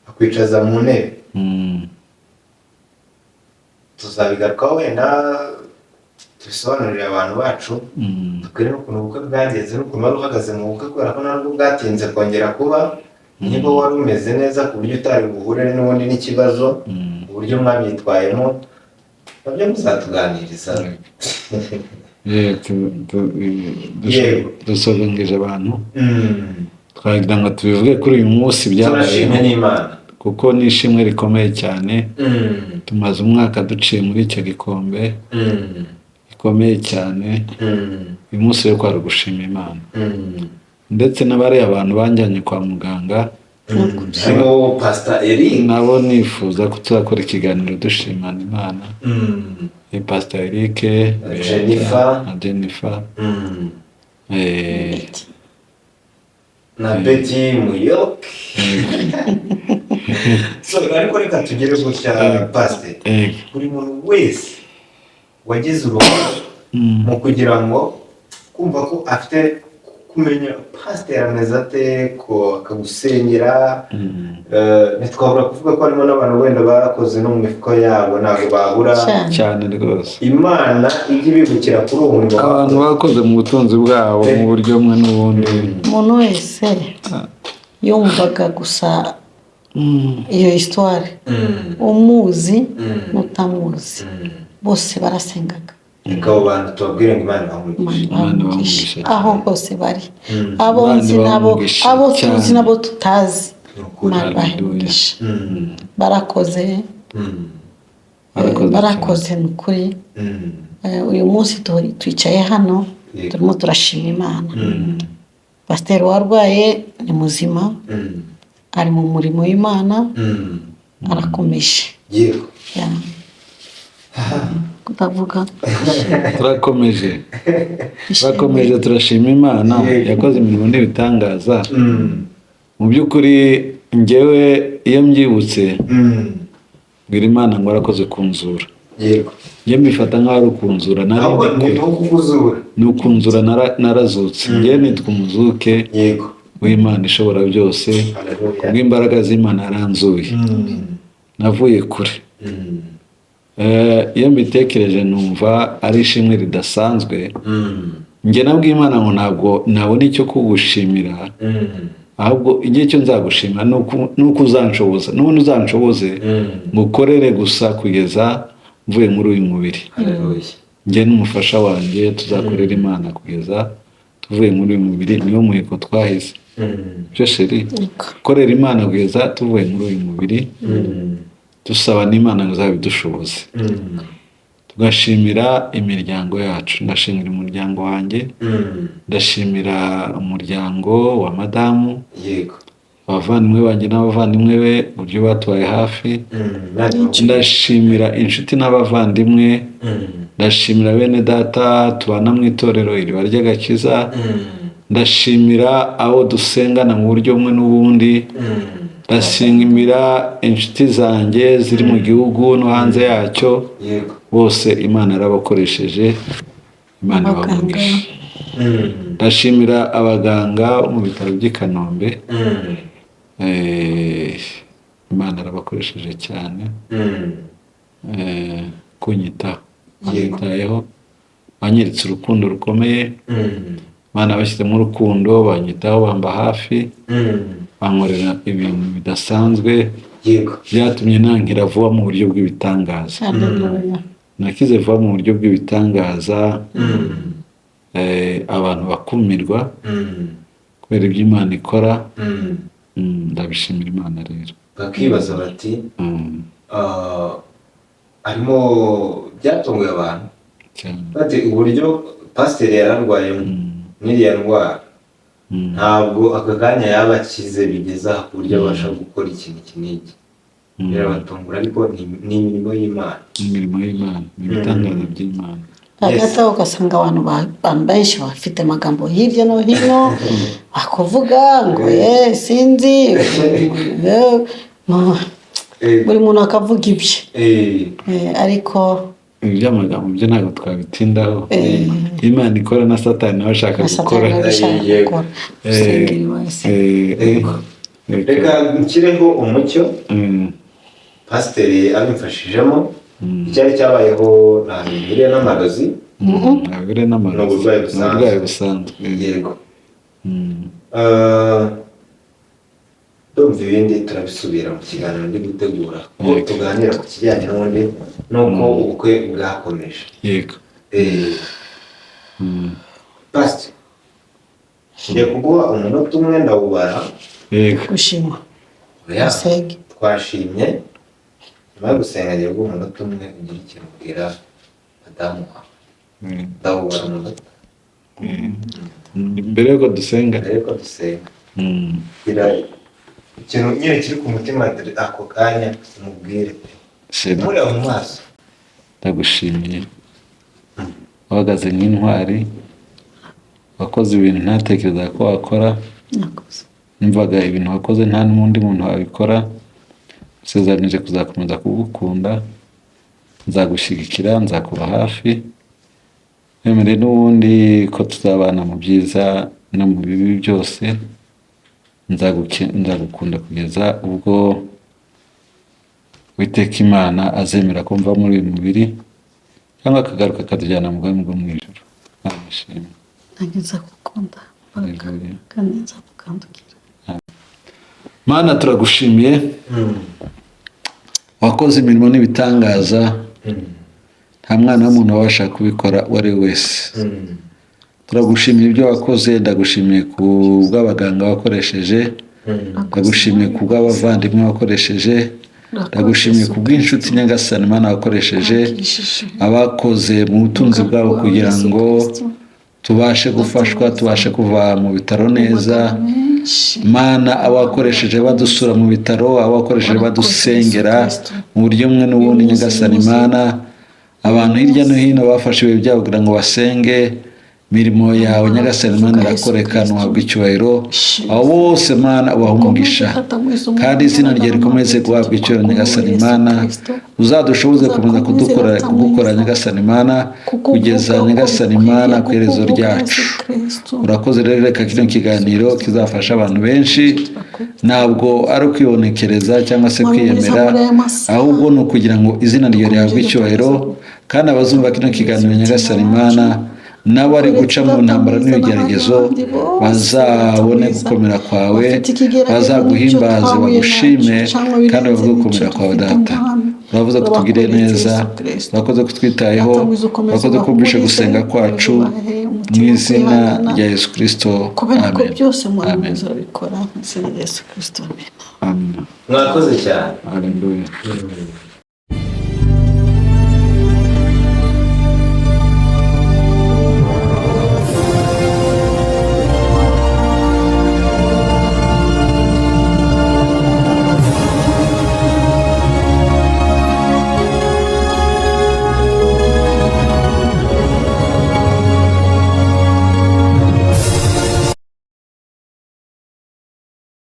akwicaza mu ntebe. Tuzabigarukaho wenda tubisobanurire abantu bacu, tubwire n'ukuntu ubukwe bwagenze n'ukuntu wari uhagaze mu bukwe, kubera ko nabwo bwatinze kongera kuba, niba wari umeze neza ku buryo utari buhure n'ubundi n'ikibazo, uburyo mwabyitwayemo, nabyo muzatuganiriza. Dusogongeje abantu, twagira ngo tubivuge kuri uyu munsi Turashimye byabayeho, n'Imana. kuko ni ishimwe rikomeye cyane. Tumaze umwaka duciye muri icyo gikombe gikomeye cyane. Uyu munsi rero kwari ugushima Imana, ndetse n'abariya abantu banjyanye kwa muganga. Harimo Pasita Eric. Nabo nifuza ko tuzakora ikiganiro dushimana Imana. Ni Pasita Eric, Jennifer. na Jennifer, na Betty Muyoke. So ariko reka tugere gutya, pasiteri, buri muntu wese wagize uruhare mu kugira ngo kumva ko afite Kumenya pasiteri ameze ate, ko akagusengera. Ntitwabura kuvuga ko harimo n'abantu wenda bakoze no mu mifuka yabo, ntabwo babura. Cyane. Cyane rwose. Imana ijye ibibukira kuri uwo murimo. Abantu bakoze mu butunzi bwabo mu buryo bumwe n'ubundi. Umuntu wese yumvaga gusa iyo histoire, umuzi n'utamuzi, bose barasengaga. Reka abo bantu tubabwire ngo Imana ibahe umugisha. Imana Imana ibahe umugisha. ibahe umugisha. Aho hose bari, abo Imana nzi ibahe nabo, umugisha abo tuzi cyane. n'abo tutazi, Ni ukuri. Imana ibahe Hallelujah. umugisha. Barakoze. Barakoze. Barakoze ni ukuri. Uyu munsi twicaye hano, turimo turashima Imana. Pasiteri warwaye ni muzima, ari mu murimo w'Imana, arakomeje. Ya. Kutavuga. Turakomeje, turakomeje, turashima Imana yakoze imirimo n'ibitangaza. Mu by'ukuri njyewe iyo mbyibutse, mbwira Imana ngo warakoze kunzura. Njye mbifata nk'aho ari ukunzura, nari Ahubwo ndi ni kure. nko kukuzura. Ni ukunzura, narazutse. Njyewe nitwa umuzuke w'Imana ishobora byose. Hallelujah. Kubw'imbaraga z'Imana yaranzuye, navuye kure. Iyo mbitekereje numva ari ishimwe ridasanzwe. Njye nabwiye Imana ngo ntabwo nabona icyo kugushimira, ahubwo igihe cyo nzagushimira ni uko uzanshoboza, n'ubundi uzanshoboze ngukorere gusa kugeza mvuye muri uyu mubiri. Hallelujah. Njye n'umufasha wanjye tuzakorera Imana kugeza tuvuye muri uyu mubiri, niwo muhigo twahize. Byo chérie, korera Imana kugeza tuvuye muri uyu mubiri, dusaba n'Imana ngo izabidushoboze. Tugashimira imiryango yacu. Ndashimira umuryango wanjye, ndashimira umuryango wa madamu, abavandimwe banjye n'abavandimwe be, uburyo batubaye hafi. Ndashimira inshuti n'abavandimwe, ndashimira bene data tubana mu itorero Iriba ry'Agakiza, ndashimira abo dusengana mu buryo bumwe n'ubundi, ndashimira inshuti zanjye ziri mu gihugu no hanze yacyo. Bose Imana yarabakoresheje, Imana Abaganga. ibaha. Ndashimira abaganga bo mu bitaro by'i Kanombe. Imana yarabakoresheje cyane kunyitaho, banyitayeho, banyeretse urukundo rukomeye. Imana bashyizemo urukundo, banyitaho, bamba hafi, bankorera ibintu bidasanzwe byatumye nankira vuba mu buryo bw'ibitangaza. Hallelujah. Nakize vuba mu buryo bw'ibitangaza, abantu bakumirwa kubera ibyo Imana ikora. Ndabishimira Imana rero. Bakibaza bati harimo byatunguye abantu Cyane. bati uburyo pasiteri yararwayemo n'iriya ndwara, ntabwo aka kanya yaba akize bigeze aha ku buryo abasha gukora ikintu iki n'iki. Birabatungura, ariko ni imirimo y'Imana. Imirimo y'Imana, ni ibitangaza by'Imana. Hagati aho ugasanga abantu abantu benshi bafite amagambo hirya no hino, bakuvuga ngo ye sinzi buri muntu akavuga ibye. Ariko Iby'amagambo byo ntabwo twabitindaho. Imana ikora na Satani nawe ashaka na Satani gukora. nawe ashaka gukora. Usengera wese. Reka. Reka nshyireho umucyo. Pasiteri abimfashijemo, icyari cyabayeho ntabwo bihuriye n'amarozi. Ntabwo bihuriye n'amarozi. Ni uburwayi Ni busanzwe. uburwayi busanzwe. Yego. Ndumva ibindi turabisubira mu kiganiro ndi gutegura ko tuganira ku kijyanye n'ubundi n'uko ubukwe bwakomeje. Pasiteri, ngiye kuguha umunota umwe, ndawubara. Gushima. Oya, Usenge. twashimye. Nyuma yo gusenga ngiye kuguha umunota umwe ugira ikintu ubwira madamu wawe. Ndawubara umunota. Mbere yuko dusenga. Mbere yuko dusenga, gira ikintu nyine kiri ku mutima ako kanya umubwire pe. Chérie, Umureba mu maso. ndagushimiye, uhagaze nk'intwari, wakoze ibintu ntatekerezaga ko wakora. Nakoze. Numvaga ibintu wakoze nta n'undi muntu wabikora. Usezeranije kuzakomeza kugukunda, nzagushyigikira, nzakuba hafi, wemereye n'ubundi ko tuzabana mu byiza. no mu bibi byose. Nzagukunda kugeza ubwo Uwiteka Imana azemera ko mva muri uyu mubiri cyangwa akagaruka akatujyana mu bwami bwo mu ijuru. Imana ishimwe. Nanjye nzagukunda mpaka Haleluya. kandi nzagukandukira. Mana, turagushimiye, wakoze imirimo n'ibitangaza, nta mwana w'umuntu wabasha kubikora uwo ari we wese. Turagushimiye ibyo wakoze. Ndagushimiye ku bw'abaganga wakoresheje, ndagushimiye ku bw'abavandimwe wakoresheje, ndagushimiye ku bw'inshuti, Nyagasani Mana, wakoresheje, abakoze mu butunzi bwabo kugira ngo tubashe gufashwa, tubashe kuva mu bitaro neza. Mana, abakoresheje badusura mu bitaro, abakoresheje badusengera mu buryo bumwe n'ubundi, Nyagasani Mana, abantu hirya no hino bafashe ibihe byabo kugira ngo basenge, imirimo yawe, Nyagasani Mana, irakoreka, ntuhabwe icyubahiro. Abo bose, Mana, ubaha umugisha kandi izina ryawe rikomeze guhabwa icyubahiro. Nyagasani Mana, uzadushoboze gukomeza kudukora, kugukora, Nyagasani Mana, kugeza, Nyagasani Mana, ku iherezo ryacu. Urakoze rero. Reka kino kiganiro kizafasha abantu benshi. Ntabwo ari ukwibonekereza cyangwa se kwiyemera, ahubwo ni ukugira ngo izina ryawe rihabwe icyubahiro, kandi abazumva kino kiganiro, Nyagasani Mana, nabo ari guca mu ntambara n'ibigeragezo bazabone gukomera kwawe, bazaguhimbaze, bagushime kandi bavuge gukomera kwawe. Data, uravuze kutugirire neza, urakoze kutwitayeho, urakoze kumvisha gusenga kwacu, mu izina rya Yesu Kirisito. Kubera ko Amen. byose Amen. murabizi, urabikora, mu izina rya Yesu Kirisito, amen. Amen. Mwakoze cyane. Haleluya.